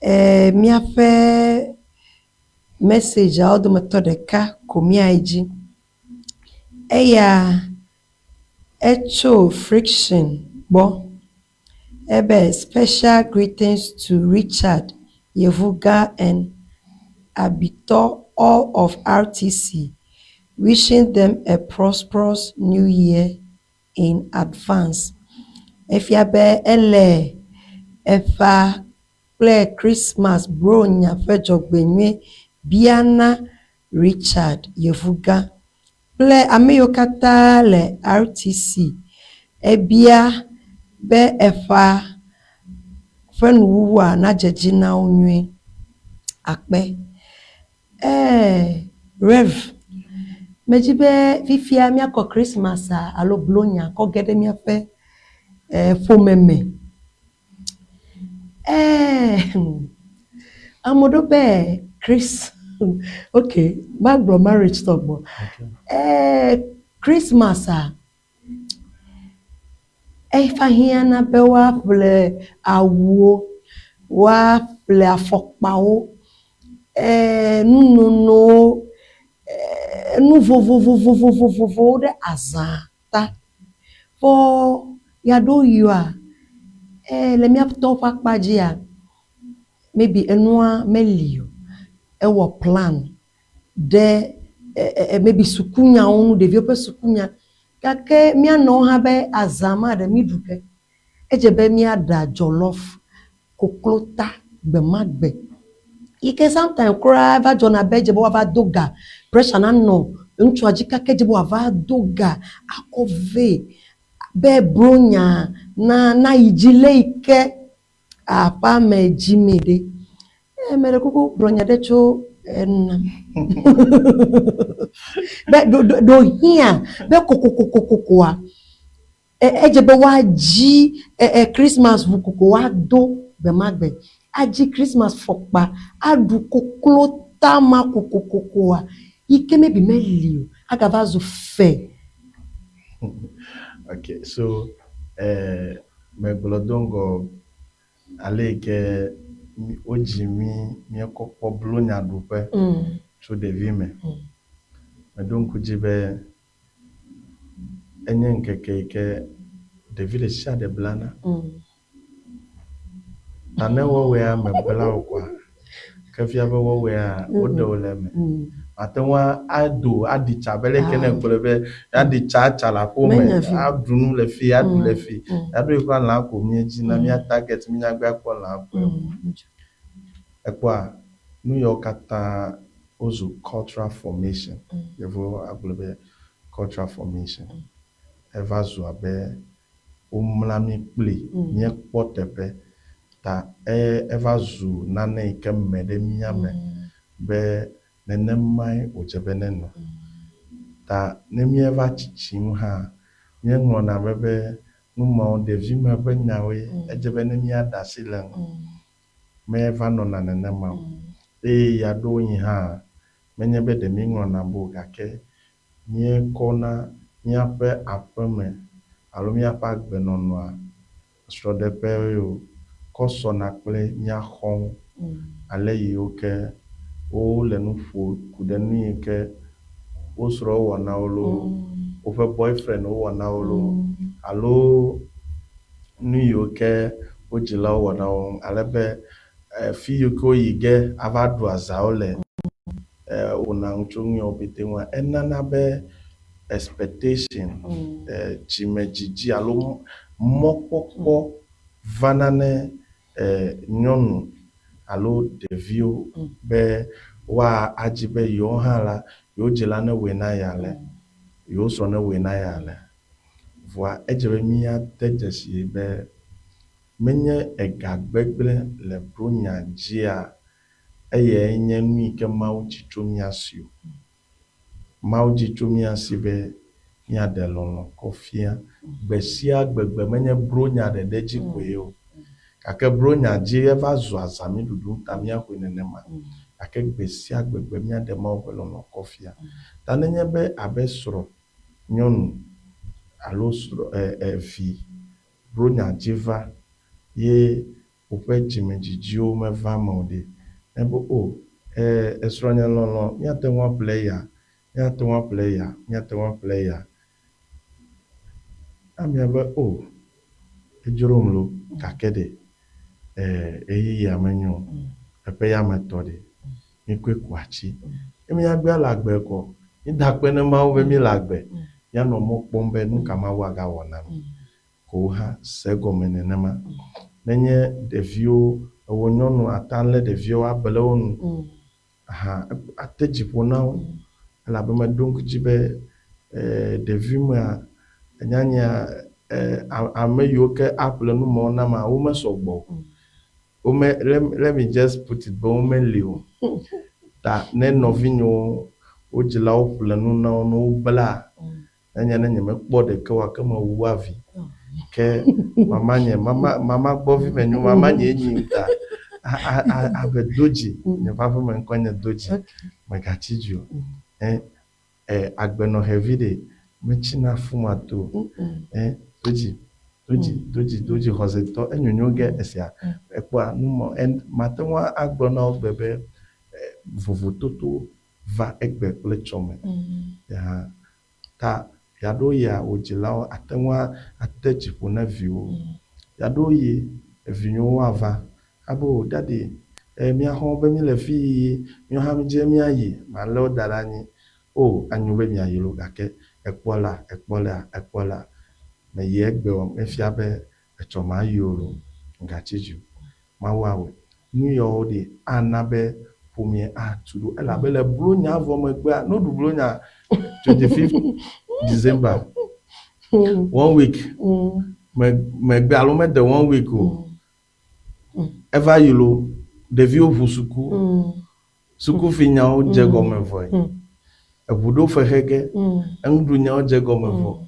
e, míaƒe messageawo dometɔ ɖeka ko míayi dzi. Eya etso Friction gbɔ. Ebe special greetings to Richard Yevuga and Abito all of RTC, wishing them a prosperous new year in advance. Efia be ele eƒea kple Christmas bronya ƒe dzɔgbenyui bia na Richard Yevuga kple ame yiwo katã le RTC. Ebia be eƒea ƒe nuwuwua nadze dzi na wo nyuie. Akpe. Ee, Rev. Medzi be fifia míakɔ Christmas alo blonya kɔ ge ɖe míaƒe ƒome me. Ee, ame ɖewo be Chris, ok, magblɔ marriage tɔ gbɔ. Ee, Christmas-a, eva hiãna be woaƒle awuwo, woaƒle afɔkpawo, ee, nunonowo, enu vovovovovovovowo ɖe azã ta. Vɔ ɣeaɖewoɣia, ee, le míatɔwo ƒe akpa dzia, maybe enua meli o. Ewɔ plan ɖe maybe sukunyawo ŋu, ɖeviwo ƒe sukunya. Gake míanɔwo hã be azã ma ɖe míɖu ge. Edze be míaɖa jollof, koklota gbe ma gbe. Yi ke sometime kura eva dzɔna be edze be woava do ga, pressure nanɔ ŋutsua dzi kake edze be wòava do ga akɔ vɛ be bronya na nayi dzi le yi ke aƒea me dzimee ɖe. Meɖe kuku gblɔ nya ɖe tso enu nam. Be ɖo ɖo ɖo hiã be kokokokokoa edze be woadzi Christmas ʋu koko woado gbe ma gbe. Adzi Christmas fɔkpa, aɖu koklota ma kokokokoa yi ke maybe meli o agava zu fe. Okay, so eh, megblɔ do ŋgɔ ale yi ke wodzi mí míekɔ kpɔ blonyaɖuƒe tso ɖevi me. Meɖo ŋku dzi be enye ŋkeke yi ke ɖevi ɖe sia ɖe blana. Ta ne wɔwɔea mebla o koa, ke fia be wɔwɔea woɖe wo le eme. Ate ŋu ado aɖi tsa abe leke ne gblɔe be aɖi tsa atsa le aƒewo me, aɖu nu le fi, aɖu le fi. Aɖo yi kura lã ko míedzina, mía target mínyagbe akpɔ lã koe. Ekpɔa nu yawo katã wozu cultural formation. Yevuwo agblɔ be cultural formation. Eva zu abe womla mí kpli, míekpɔ teƒe ta eva zu nane yi ke me ɖe mía me be nenemae wòdze be nenɔ. Ta ne míeva tsitsim hã, míeŋlɔna be be nu mawo ɖevime ƒe nyawoe edze be ne míaɖe asi le eŋu. Meva nɔna nenema o. Eye ɣeaɖewoɣi hã, menye be ɖe míeŋlɔna be o gake míekɔna míaƒe aƒeme alo míaƒe agbenɔnɔa, srɔ̃ɖeƒewoe o, kɔ sɔna kple mía xɔ̃wo ale yiwo ke wole nu ƒo ku ɖe nu yi ke wo srɔ̃wo wɔ na wo loo, woƒe boyfriendwo wɔ na wo loo alo nu yiwo ke wo dzilawo wɔ na wo ŋu ale be fi yiwo ke woyi ge ava ɖu azãwo le wona nu tso nu yawo pɛtɛ ŋua, enana be expectation, dzimedzidzi alo mɔkpɔkpɔ vana ne nyɔnu alo ɖeviwo be woadzi be yewo hã la, yewo dzila newɔe na ye ale, yewo srɔ̃ newɔe na ye ale. Vɔa edze be míade dzesii be menye ega gbegblẽ le bronya dzia eyae nye nu yi ke Mawu dzi tso mía si o. Mawu dzi tso mía si be míaɖe lɔlɔ̃ kɔ fia gbe sia gbe gbe menye bronya ɖeɖe dzi koe o. Gake bronya dzi eva zu azãmiɖuɖu ta míaxɔe nenema. Gake gbe sia gbe gbe míaɖe Mawu ƒe lɔlɔ̃ kɔ fia. Ta nenye be abe srɔ̃ nyɔnu alo srɔ̃ e e vi bronya dzi va ye woƒe dzimedzidziwo meva eme o ɖe, míabe, O, e, esrɔ̃nye lɔlɔ̃, míate ŋu aƒle eya, míate ŋu aƒle eya, míate ŋu aƒle eya. Amea be, O, edzrom loo, gake ɖe, e, ɣeyiɣia menyo o. Eƒe ya me tɔ ɖe, míkɔe ku atsi. Ne míagbea le agbe kɔ, mída akpe ne Mawu be míle agbe, míanɔ mɔ kpɔm be nu ka Mawu agawɔ na mí. Ko hã se egɔme nenema. Nenye ɖeviwo, ewò nyɔnu ate alé ɖeviwo able wo nu aha ate dzi ƒo na wo elabe meɖo ŋku dzi be ɖevimea nyanya ame yiwo ke aƒle nu mawo nam womesɔ gbɔ o. Wome let let me just put it be womeli o. Ta ne nɔvinyewo wo dzilawo ƒle nu na wo ne wobla Enye ne nyemekpɔ ɖeke oa, ke mewua vi. Ke mamanye, mama, mama gbɔ vi menyo, mamanye nyim ta. Abe Dodzi, nye ƒe aƒeme ŋkɔ nye Dodzi. Megatsi dzi o. Ɛ, ɛ, agbenɔxevi ɖe, metsina fuma to o. Ɛ, Dodzi, Dodzi, Dodzi, Dodzi xɔsetɔ, enyonyo ge esia. Ekpɔa nu mɔ, ɛ, mate ŋu agblɔ na wo gbe be, vovototo va egbe kple tsɔme. Ya ta ɣeaɖewoɣia wò dzilawo ate ŋu ade dzi ƒo na viwò. Ɣeaɖewoɣi evinyewo ava abe o daddy e mía xɔ̃wo be míle fi yi, míawo hã mídzi be míayi. Malé wo da ɖe anyi. O anyo be miayi loo gake ekpɔ lea, ekpɔ lea, ekpɔ lea. Meyi egbe o mefia be etsɔ mayi o loo. Mègatsi dzi o. Mawu awɔe. Nu yawo ɖe ana be ƒomea atu ɖo elabe le Blonya vɔ megbea, ne woɖu Blonya 25 December, one week me megbe alo mede one week o, eva yi lo, ɖeviwo ʋu suku, sukufinyawo dze gɔme vɔe, eʋu ɖo fe xege, enuɖunyawo dze gɔme vɔ.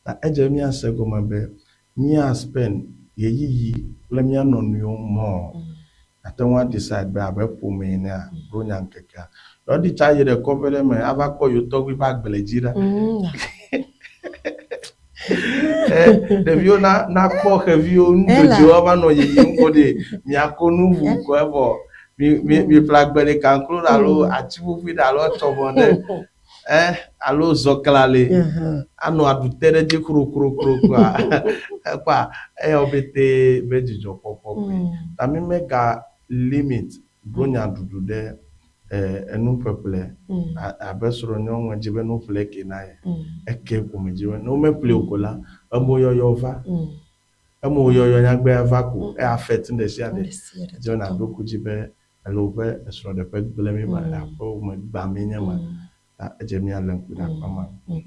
Ta edze be míase egɔme be Mía spend ɣeyiɣi kple mía nɔnɔewo more. Ate ŋu a decide be abe ƒome enea, ɖo nya ŋkekea. Yewoa ɖi tsa yi ɖe kɔƒe ɖe me ava kpɔ yewo tɔgbui ƒe agble dzi ɖa. Ɖeviwo na na kpɔ xeviwo, nudzodzoewo ava nɔ yiyim ko ɖe miako nu ʋu ko evɔ. Mi mi mi ƒle agble ɖeka ŋklo ɖe alo ati ƒuƒui ɖe alo etsɔmɔ ɖe. Eh, alo zɔklale anɔ aɖu te ɖe edzi krokrokrokroa ekpɔa eyawo pɛtɛ be dzidzɔkpɔkpɔ koe. Ta mi mega limit bronya ɖuɖu ɖe enuƒeƒle abe srɔ̃nyɔnu edzi be nuƒle eke na ye eke ko medzi be ne womeƒle o ko la emoyɔyɔ va. Emoyɔyɔ nyagbea va ko e affect nu ɖe sia ɖe. Edzi be nàɖo ŋku dzi be Ele woƒe esrɔ̃ɖeƒe gblẽm ma, le aƒewò me gbãmee nye ma. Ta edze míalé ŋku ɖe akpa ma ŋu.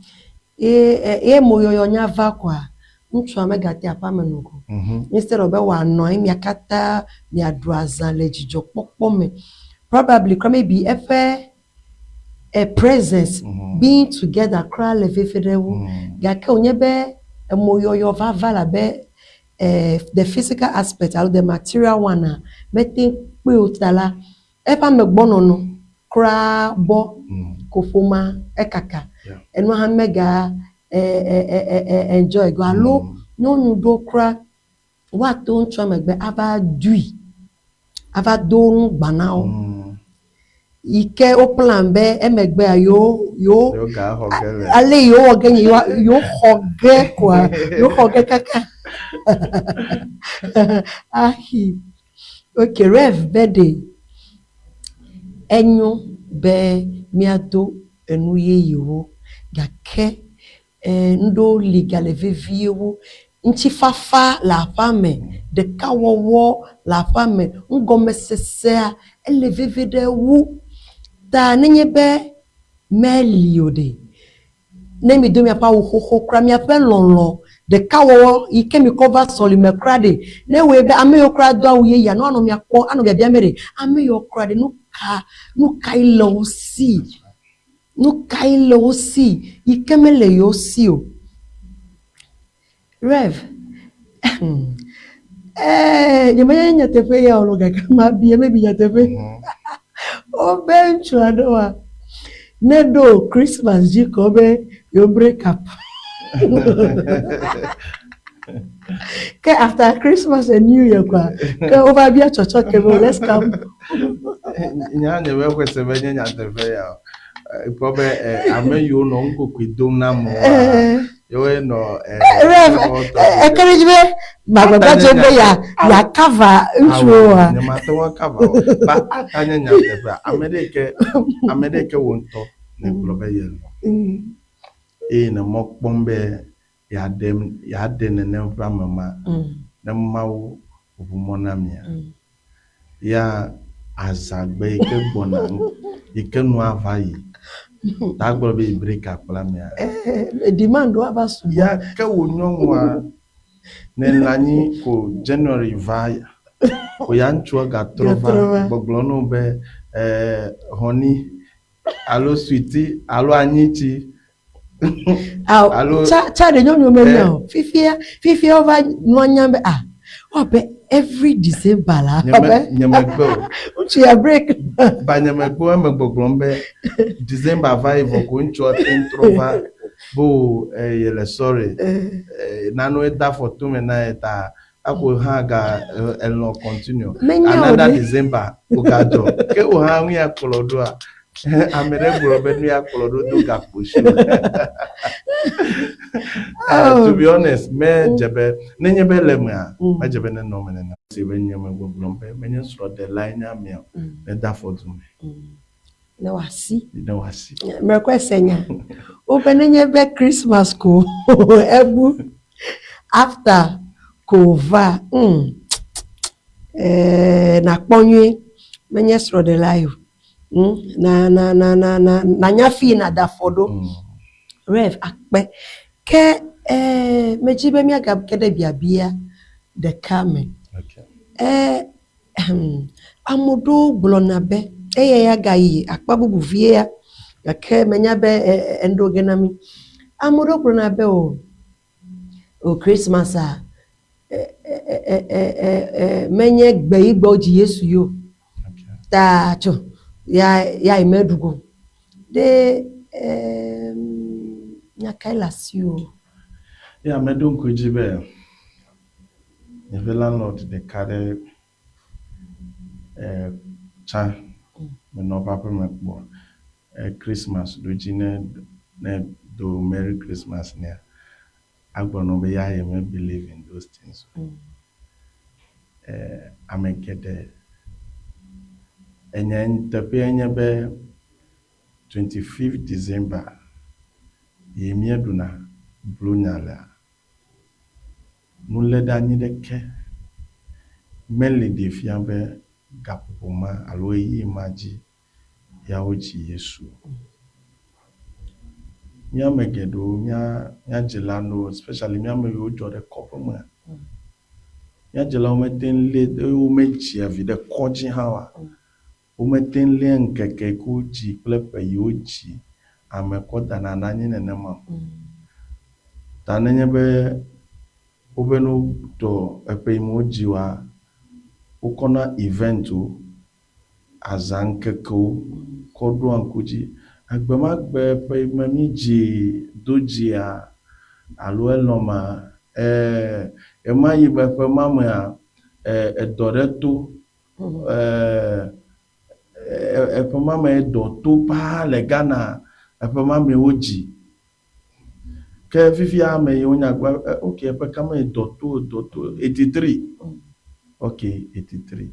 Ye ye moyɔyɔ nya va koa, ŋutsua megate aƒea me nɔ o. Instead of be wòanɔ anyi mia katã miaɖu azã le dzidzɔkpɔkpɔ me. Probably kura maybe eƒe presence, being together kura le veve ɖe wu. Gake wònye be emoyɔyɔ vava le abe the physical aspect alo the material one-a, mete ŋu kpɔe o ta la. Eƒe amegbɔnɔnɔ kura bɔ ko ƒomea ekaka. Enua hã mega enjoy go alo nyɔnu ɖewo kura woato ŋutsua megbe ava dui, ava do nu gba na wo. Yi ke wo plan be emegbea yewo yewo ale yewo wɔ ge nye yewo xɔ ge koa yewo xɔ ge kaka ahi. Ok Rev be ɖe enyo be míado enu yeyewo gake nu ɖewo li gale vevie wu ŋutifafa le aƒea me, ɖekawɔwɔ le aƒea me, nugɔmesesea ele veve ɖe wu. Ta nenye be meli o ɖe, ne mido miaƒe awu xoxo kura, miaƒe lɔlɔ̃, ɖekawɔwɔ yi ke mikɔ va sɔlime kura ɖe, ne ewɔe be ame yiwo kura do awu yeyea, ne woanɔ mia kpɔm anɔ biabiam be ɖe, ame yiwo kura ɖe, nu ka, nu kae le wo si? Nu kae le wo si yi ke mele yewo si o? Rev. Eee, nyemenya nyateƒe ya o gake mabia maybe nyateƒe. Wobe ŋutsu aɖewoa, ne ɖo Christmas dzi ko wobe yewo break up. Ke after Christmas and New Year koa, ke wova bia tsɔtsɔke be let's come. Nya nye be xɔe se be nye nyateƒe ya o. Ekpɔ be ame yiwo nɔ nukokoe dom na amewoa, yewoe nɔ Rev, eke ɖe edzi be magbagba dze be ya ya cover ŋutsuwoa? Nyemate ŋu akava o. Ba ata nye nyateƒea, ame ɖe yi ke ame ɖe yi ke wò ŋutɔ nègblɔ be yelɔ̃ eye nè mɔ kpɔm be yeaɖe yeaɖe nenem ƒe ame ma ne Mawu ʋu mɔ na mia. Ya azãgbe yi ke gbɔna yi ke nu ava yi ta gblɔ be yi break kple amea. Demand wo ava sugbɔ. Ya ke wò nyɔnua ne le anyi ko January va ko ya ŋutsua gatrɔ va gbɔgblɔ na wò be honey alo sweetie alo anyitsi Alo tsa tsa ɖe nyɔnuwo menya o. Fifia fifia wova nua nyam be ah woabe every December la. Nyeme nyemegbe o. Ŋutsu ya break. Ba nyemegbe o eme gbɔgblɔm be December va yi vɔ ko ŋutsua te ŋu trɔ va be o yele sorry. Nanewo de afɔ tome na ye ta Ako hã ga elɔ̃ continue. Menya o Another ɖe. December wògadzɔ. Ke wò hã nu ya kplɔ ɖoa? Ame ɖe gblɔ be nu ya kplɔ ɖo do gakpo si o. Oh. To be honest, medze be nenye be ele emea, Mm. medze be nenɔ eme nenema. Si be nye megbɔgblɔm be menye srɔ̃ɖelae nye amea o, nede afɔ du me. Ne wòasi. Ne wòasi. Mekɔe se nya. Wobe nenye be Christmas ko ebu after ko wòva, mm, eh, nakpɔ nyuie. Menye srɔ̃ɖela ye o. Mm, na, na, na, na, na, nanya fi yi nàda afɔ ɖo. Rev akpe. Ke eh, medzi be míagage ɖe biabia ɖeka me. Okay. Eh, Ame ɖewo gblɔna be eya ya gayi akpa bubu vie ya gake menya be eŋɖo ge na mí. Ame ɖewo gblɔna be o o Christmasa menye gbe yi gbe wodzi Yesu ye o ta tso ya ya yi meɖu go. Ɖe nya kae le asiwò? Ya meɖo ŋku edzi be Míaƒe landlord ɖeka ɖe tsã menɔ eƒe aƒeme kpɔ. Christmas ɖo dzi ne ne do merry Christmas nɛa, agblɔ nɔ be ya ye me believe in those things o. Ame geɖe enya teƒea nye be 25th December ye míeɖuna Blonya lea. Nuléɖeanyi ɖeke meli ɖee fia be gaƒoƒo ma alo ɣeyiɣi ma dzi ya wodzi Yesu o. Mía ame geɖewo, mía, mía dzila aɖewo, especially mía ame yiwo dzɔ ɖe kɔƒe mea, mía dzilawo mete ŋu lé, eye womedzia vi ɖe kɔdzi hã oa, Womete ŋu léa ŋkeke yi ke wodzi kple ƒe yi wodzi ame kɔ dana ɖe anyi nenema o. Ta nenye be wobe ne wotɔ eƒe yi me wodzi woa, wokɔna event wo. azã ŋkekewo kɔ ɖoa ŋku dzi. Egbemagbe ƒe yi me mídzi do dzia alo elɔ̃ ma, ɣemaɣi be ƒe ma mea, edɔ ɖe to. Eƒe ma me dɔ to paa le Ghana, eƒe ma mee wodzi. Ke fifia ame yiwo nya gba ok eƒe ka me dɔ to dɔ to 83. Ok 83.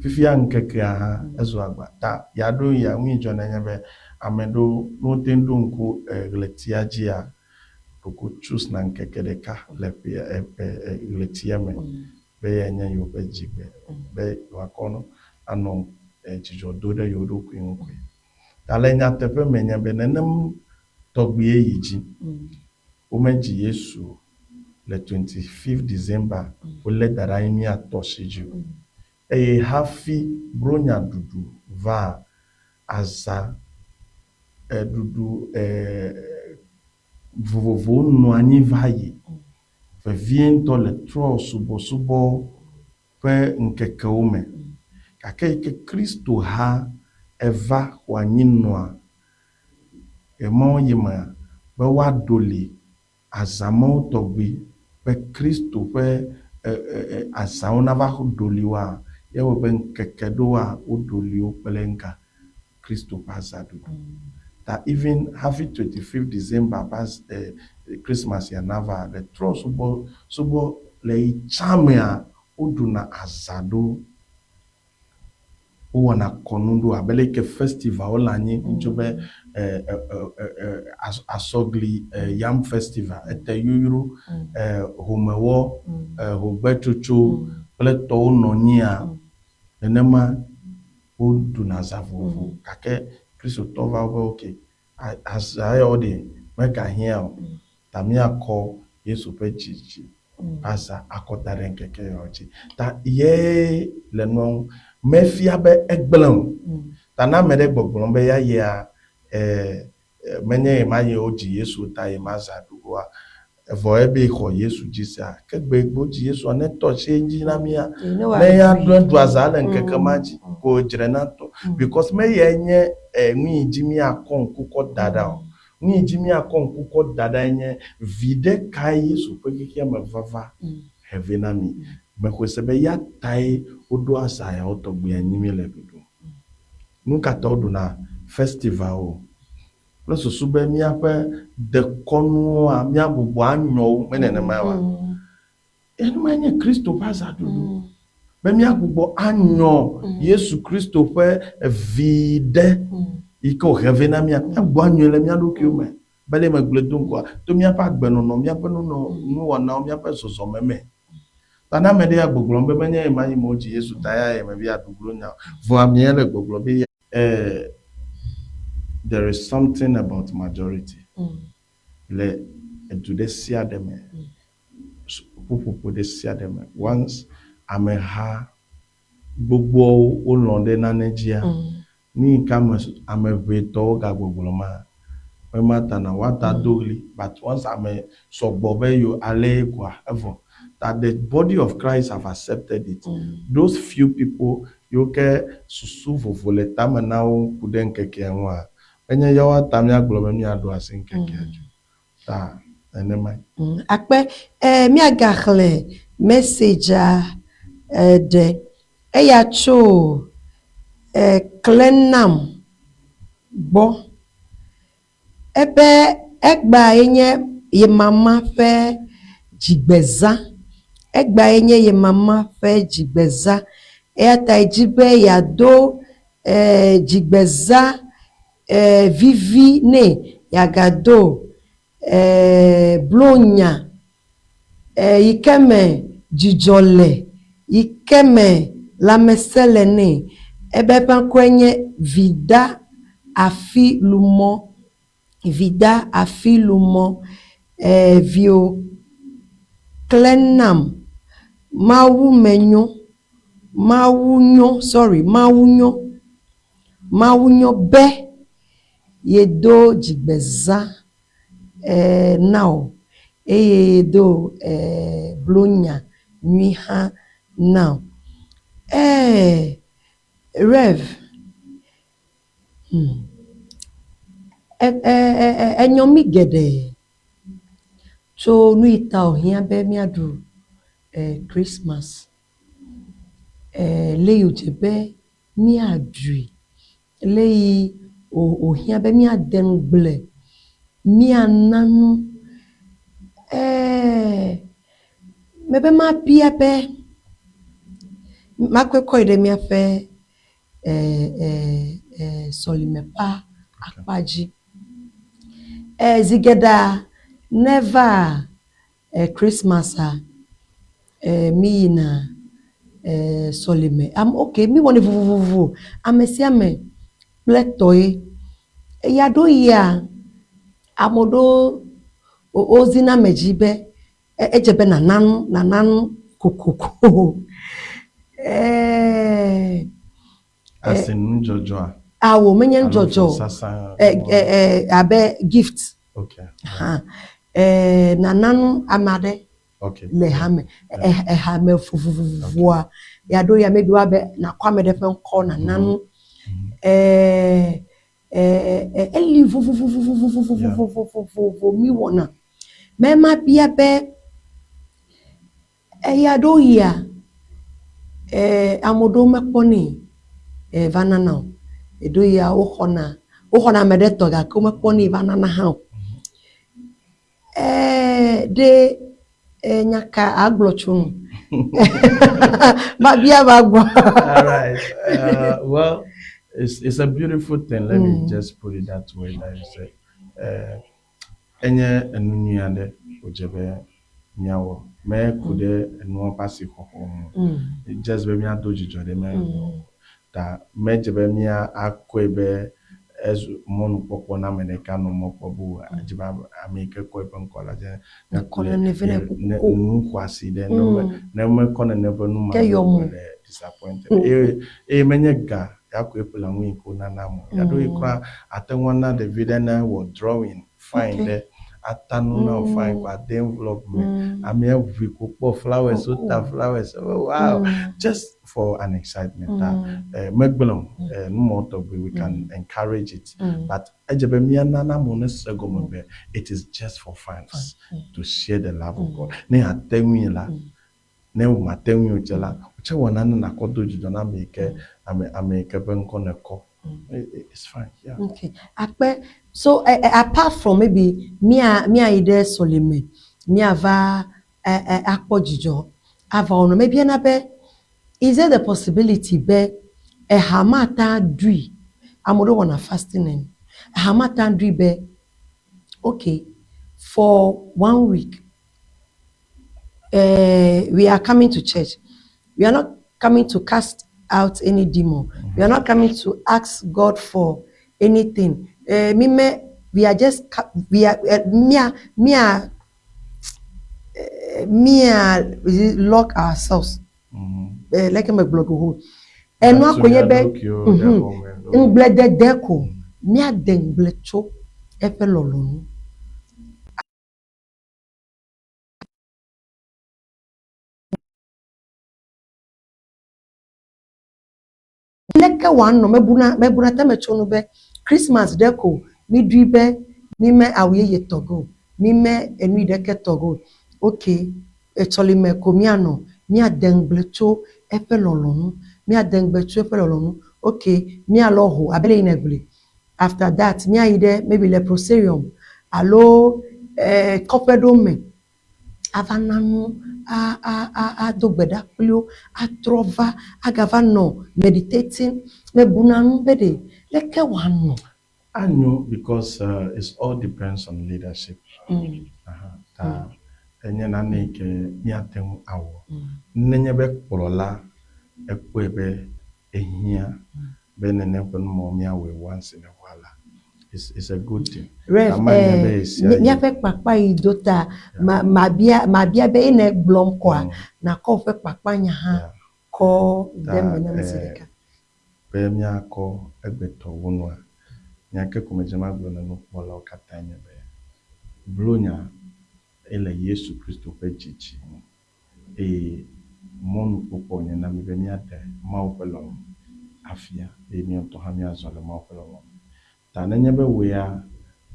Fifia ŋkekea hã ezu agba ta ya ɖo ya nu yi dzɔ na nye be ame ɖewo ne wote ŋu ɖo ŋku ɣletia dzia ɖeko choose na ŋkeke ɖeka le ƒea ɣletia me be eyae nye yewoƒe dzigbe be yewoakɔ anɔ dzidzɔ do ɖe yewo ɖokui ŋu koe. Ta le nyateƒe me nye be nenem tɔgbie yi dzi. Womedzi Yesu le 25 December wolé da ɖe anyi míatɔ si dzi o. Eye hafi bronya ɖuɖu vaa azã ɖuɖu vovovowo nɔ anyi va yi vevietɔ le trɔ̃subɔsubɔ ƒe ŋkekewo me. Gake yi ke Kristo-ha eva xɔ anyi nɔa ɣemawo yi mea, be woaɖo li azã mawo tɔgbi be Kristo ƒe azãwo nava ɖo li woa, ye wɔe be ŋkeke ɖewoa, woɖo li wo kple ŋka? Kristo ƒe azãɖuɖu. Ta even hafi 25th December ƒe Christmas ya nava, le trɔ̃subɔsubɔ le yi tsã mea, woɖuna azã ɖo. Wowɔna kɔnu ɖo abe leke festival wole anyi ŋutsu be asɔgli yam festival, ete yuyru, homewɔ, hogbetsotso kple tɔwo nɔ nyia, nenema woɖuna azã vovovo gake Kristotɔ va wo be ok, azã yawo ɖe megahiã o ta míakɔ Yesu ƒe dzidzi ƒe azã akɔ da ɖe ŋkeke yawo dzi. Ta ye le nua ŋu. Mefia be egblẽ o. Ta ne ame ɖe gbɔgblɔm be ya yia menye ɣemaɣi wodzi Yesu ta ye ma zã ɖu oa, evɔ ebe yexɔ Yesu dzi sea, ke gbe yi wodzi Yesua, ne tɔ tsi edzi na mía, ne ya ɖo eɖu azã le ŋkeke ma dzi ko dzre na tɔ. Because me yae nye nu yi dzi míakɔ ŋku kɔ da ɖa o. Nu yi dzi míakɔ ŋku kɔ da ɖae nye viɖe kae Yesu ƒe xexea me vava he vɛ na mí. Mexɔe se be ya tae woɖo azã yawo tɔgbi anyi míele ɖuɖum. Nu ka ta woɖuna festivalwo? Kple susu be míaƒe dekɔnuwoa, míagbugbɔ anyɔ wo, me nenemae oa? Enuma nye Kristo ƒe azãɖuɖu. Be míagbugbɔ anyɔ Yesu Kristo ƒe viɖe yi ke wòhe vɛ na mía, míagbugbɔ anyɔe le mía ɖokuiwo me. Be le megblɔe do ŋgɔa, to míaƒe agbenɔnɔ, míaƒe nuwɔnawo, míaƒe zɔzɔme me. Ta ne ame ɖe ya gbɔgblɔm be menye ɣemaɣi me wodzi Yesu ta ya ye mebi aɖu glo nya o. Vɔa amea le gbɔgblɔ be eh, there is something about majority le edu ɖe sia ɖe me, ƒuƒoƒo ɖe sia ɖe me. Once ameha gbogboawo wolɔ̃ ɖe nane dzia, Nu yi ke ame ame ʋɛ tɔwo gagbɔgblɔ ma, be ma ta na woata do ɣli but once ame sɔgbɔ be yo alee koa evɔ. Ta the body of Christ have accepted it. Those few people yiwo ke susu vovo le tame na wo ku ɖe ŋkekea ŋua, menye yewoa ta míagblɔ be míaɖo asi ŋkekea dzi o. Ta nenemae. Akpe. E, míagaxlẽ message-a ɖe. Eya tso e, Klenam gbɔ. Ebe egbea ye nye ye mama ƒe dzigbezã. Egbea ye nye ye mama ƒe dzigbezã. Eya ta edzi be yeado e, dzigbezã e, vivi nɛ yeagado e, blonya e, yi ke me dzidzɔ le, yi ke me lãmesẽ le nɛ. Ebe eƒe ŋkɔe nye Vida Afilumɔ. Vida Afilumɔ. E, vio Klenam Mawu menyo. Mawu nyo, sorry, Mawu nyo. Mawu nyo be yedo dzigbezã e, na wò eye yedo e, blonya nyui hã na wò. E, Rev. Hmm. E, e, e, e, enyɔ mí geɖe tso nu yi ta wòhiã be míaɖu e, Christmas. E, le yi wòdze be míaɖui, le yi wòhiã be míade ŋugble, míana nu. E, mebe mabia be makɔe kɔ yi ɖe míaƒe e, e, e, sɔlime ƒe akpa dzi. E, zi geɖea ne eva e, Christmasa, e, mi yina e, sɔlime. Am, ok, mi wɔnɛ vovovovo. Ame sia ame kple tɔe. Eya ɖo yia, ame ɖewo wozina ame dzi be edze be nàna nu, nàna nu kokoko. Eee. As in nudzɔdzɔa? Awo, menye nudzɔdzɔ o. Alo abe gift. Okay. Hã. Eee, nàna nu ame aɖe le hame. Ehame vovovoa, ya ɖo ya maybe woabe nàkɔ ame ɖe ƒe ŋkɔ nàna nu. Eee. Eli vovovovovovovovovovovovo mi wɔna. Me ma bia be eya ɖo yia ame ɖewo mekpɔnɛ va nana o. Eɖo yia woxɔna woxɔna ame ɖe tɔ gake womekpɔnɛ va nana hã o. Ɖe nya ka agblɔ tso ŋu? Mabia va gbɔ. All right. Well, it's a beautiful thing. Let me just put it that way. That you say, enye enu nyui aɖe wòdze be míawɔ. Meku ɖe enua ƒe asixɔxɔ ŋu o. Just be míado dzidzɔ ɖe mía nɔewo ŋu. Ta medze be mía akɔe be ezu mɔnukpɔkpɔ na ame ɖeka nɔ mɔ kpɔ be wòadzi be ame yi ke kɔ eƒe ŋkɔ la dze Nekɔ nane vɛ nɛ ne kokoko. nu xɔasi ɖe. Ne wome ne mekɔ nene ƒe nu ma Ke yɔ mo. le disappointed. Eye eye menye ga ya koe ƒlea nu yi ke wonana ame o. Ɣeaɖewoɣi kura àte ŋu ana ɖevi ɖe ne ewɔ drawing fine ɖe, ata nu na wò fine ko ade envelope me. Amea ʋui ko kpɔ flowers, wota flowers. Oh wow! Just for an excitement ta megblẽ o. Nu mawo tɔgbi we can encourage it but edze be míana na amewo nese egɔme be it is just for fans to share the love of God. Ne àte ŋui la, ne màte ŋui o tse la, wò tse wɔ nane nàkɔ do dzidzɔ na ame yi ke ame ame yi ke ƒe ŋkɔ nèkɔ. It's fine, yeah. Okay. Akpe. So apart from maybe mía míayi ɖe sɔleme, míava akpɔ dzidzɔ ava wɔ nu, mebiana be is there the possibility be eha mate aɖui, ame ɖewo wɔna fasting and eha mate aɖui be okay for one week we are coming to church, we are not coming to cast out any demon, we are not coming to ask God for anything. Mi me, we are just, we are, mia, mia, mia lock ourselves. Leke megblɔ go ho. Enua ko nye be, ŋugbledede ko, míade ŋugble tso eƒe lɔlɔ̃nu. Leke wòanɔ? Mebuna, mebuna tame tso nu be Christmas ɖe ko míɖui be míme awu yeye tɔ ge o, míme enu yi ɖeke tɔ ge o. Ok, etsɔlime ko míanɔ, míade ŋugble tso eƒe lɔlɔ̃nu, míade ŋugble tso eƒe lɔlɔ̃nu. Ok, míalɔ ho abe le yi nègblɔe. After that, míayi ɖe maybe leprosarium alo kɔƒe ɖewo me ava na nu, a a a ado gbe ɖa kpli wo, atrɔ va, agava nɔ meditating. Mebuna nu be ɖe leke wòanɔ? Anyo because it all depends on leadership. Aha, ta enye nane yi ke míate ŋu awɔ. Nenye be kplɔla ekpɔe be ehiã be nene ƒe nu mawo míawɔe once in a while la, it's, it's a good thing. Rev, Ama nye be eh, ɣesiaɣi. míaƒe kpakpa yi do ta, ma, mabia, mabia be ene gblɔm kɔa, nàkɔ woƒe kpakpanya hã kɔ Ta, de eme nam zi eh, ɖeka. be míakɔ egbetɔwo nua, nya ke ko medze magblɔ na nukpɔlawo katãe nye be, Blonya ele Yesu Kristo ƒe dzidzi ŋu. Eye mɔnukpɔkpɔ wònye na mí be míaɖe Mawu ƒe lɔlɔ̃ afia eye míawo ŋutɔ hã míazɔ le Mawu ƒe lɔlɔ̃ me. Ta nenye be wò ya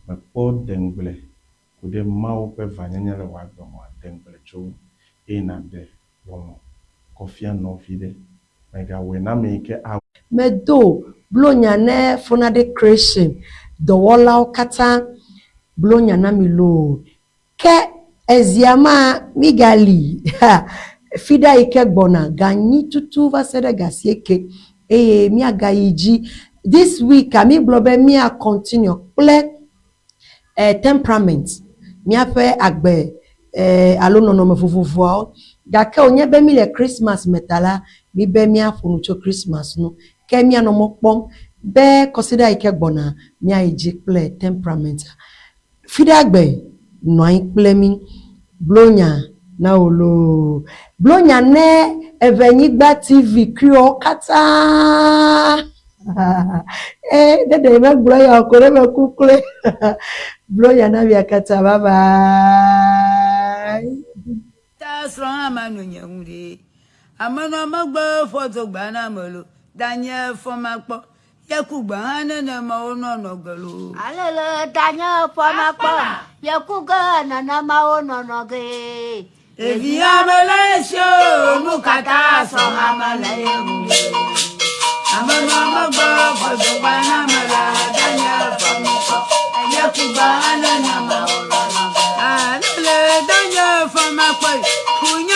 mèkpɔ de ŋugble ku ɖe Mawu ƒe vanyenye le wò agbe mea, de ŋugble tso eŋu eye nàɖe lɔlɔ̃ kɔ fia nɔvi ɖe. Mègawɔe na ame yi ke awɔe. Medo blonya ne Fonade Creation dɔwɔlawo katã blonya na mi loo. Ke ezia ma migali fiɖa yi ke gbɔna ganyi tutu va se ɖe gasieke eye miagayi dzi. This week a migblɔ be mia continue kple eh, temperament, míaƒe agbe eh, alo nɔnɔme vovovoawo. Gake wònye be míle Christmas me ta la, míbe míaƒo nu tso Christmas ŋu. Ke míanɔ mɔ kpɔm be kɔsiɖa yi ke gbɔna míayi dzi kple temperament. Fiɖagbe nɔ anyi kple mí. Blonya na wò loo. Blonya ne Eʋenyigba TV kuiwo katã. Ee, ne ɖe megblɔ ya o ko ɖe meku kloe. Blonya na mia katã. Bye bye. Ta srɔ̃ hã manɔ nye ŋu ɖe. Amenɔ megbe fɔ dzogbea na ame lo. Danye fɔ makpɔ. Ye ku gbe hã nenema wonɔnɔ ge loo. Alele danye fɔ makpɔ. Ye ku ge nenema wonɔnɔ gee. Ɖevi ame le esi o, nu katã sɔ hame le ye ŋu. Ame nɔ megbe fɔ dzogba na ame la, danye fɔ makpɔ. Ye ku gbe hã nenema wonɔnɔ ge. Alele danye fɔ makpɔ. Ku nye.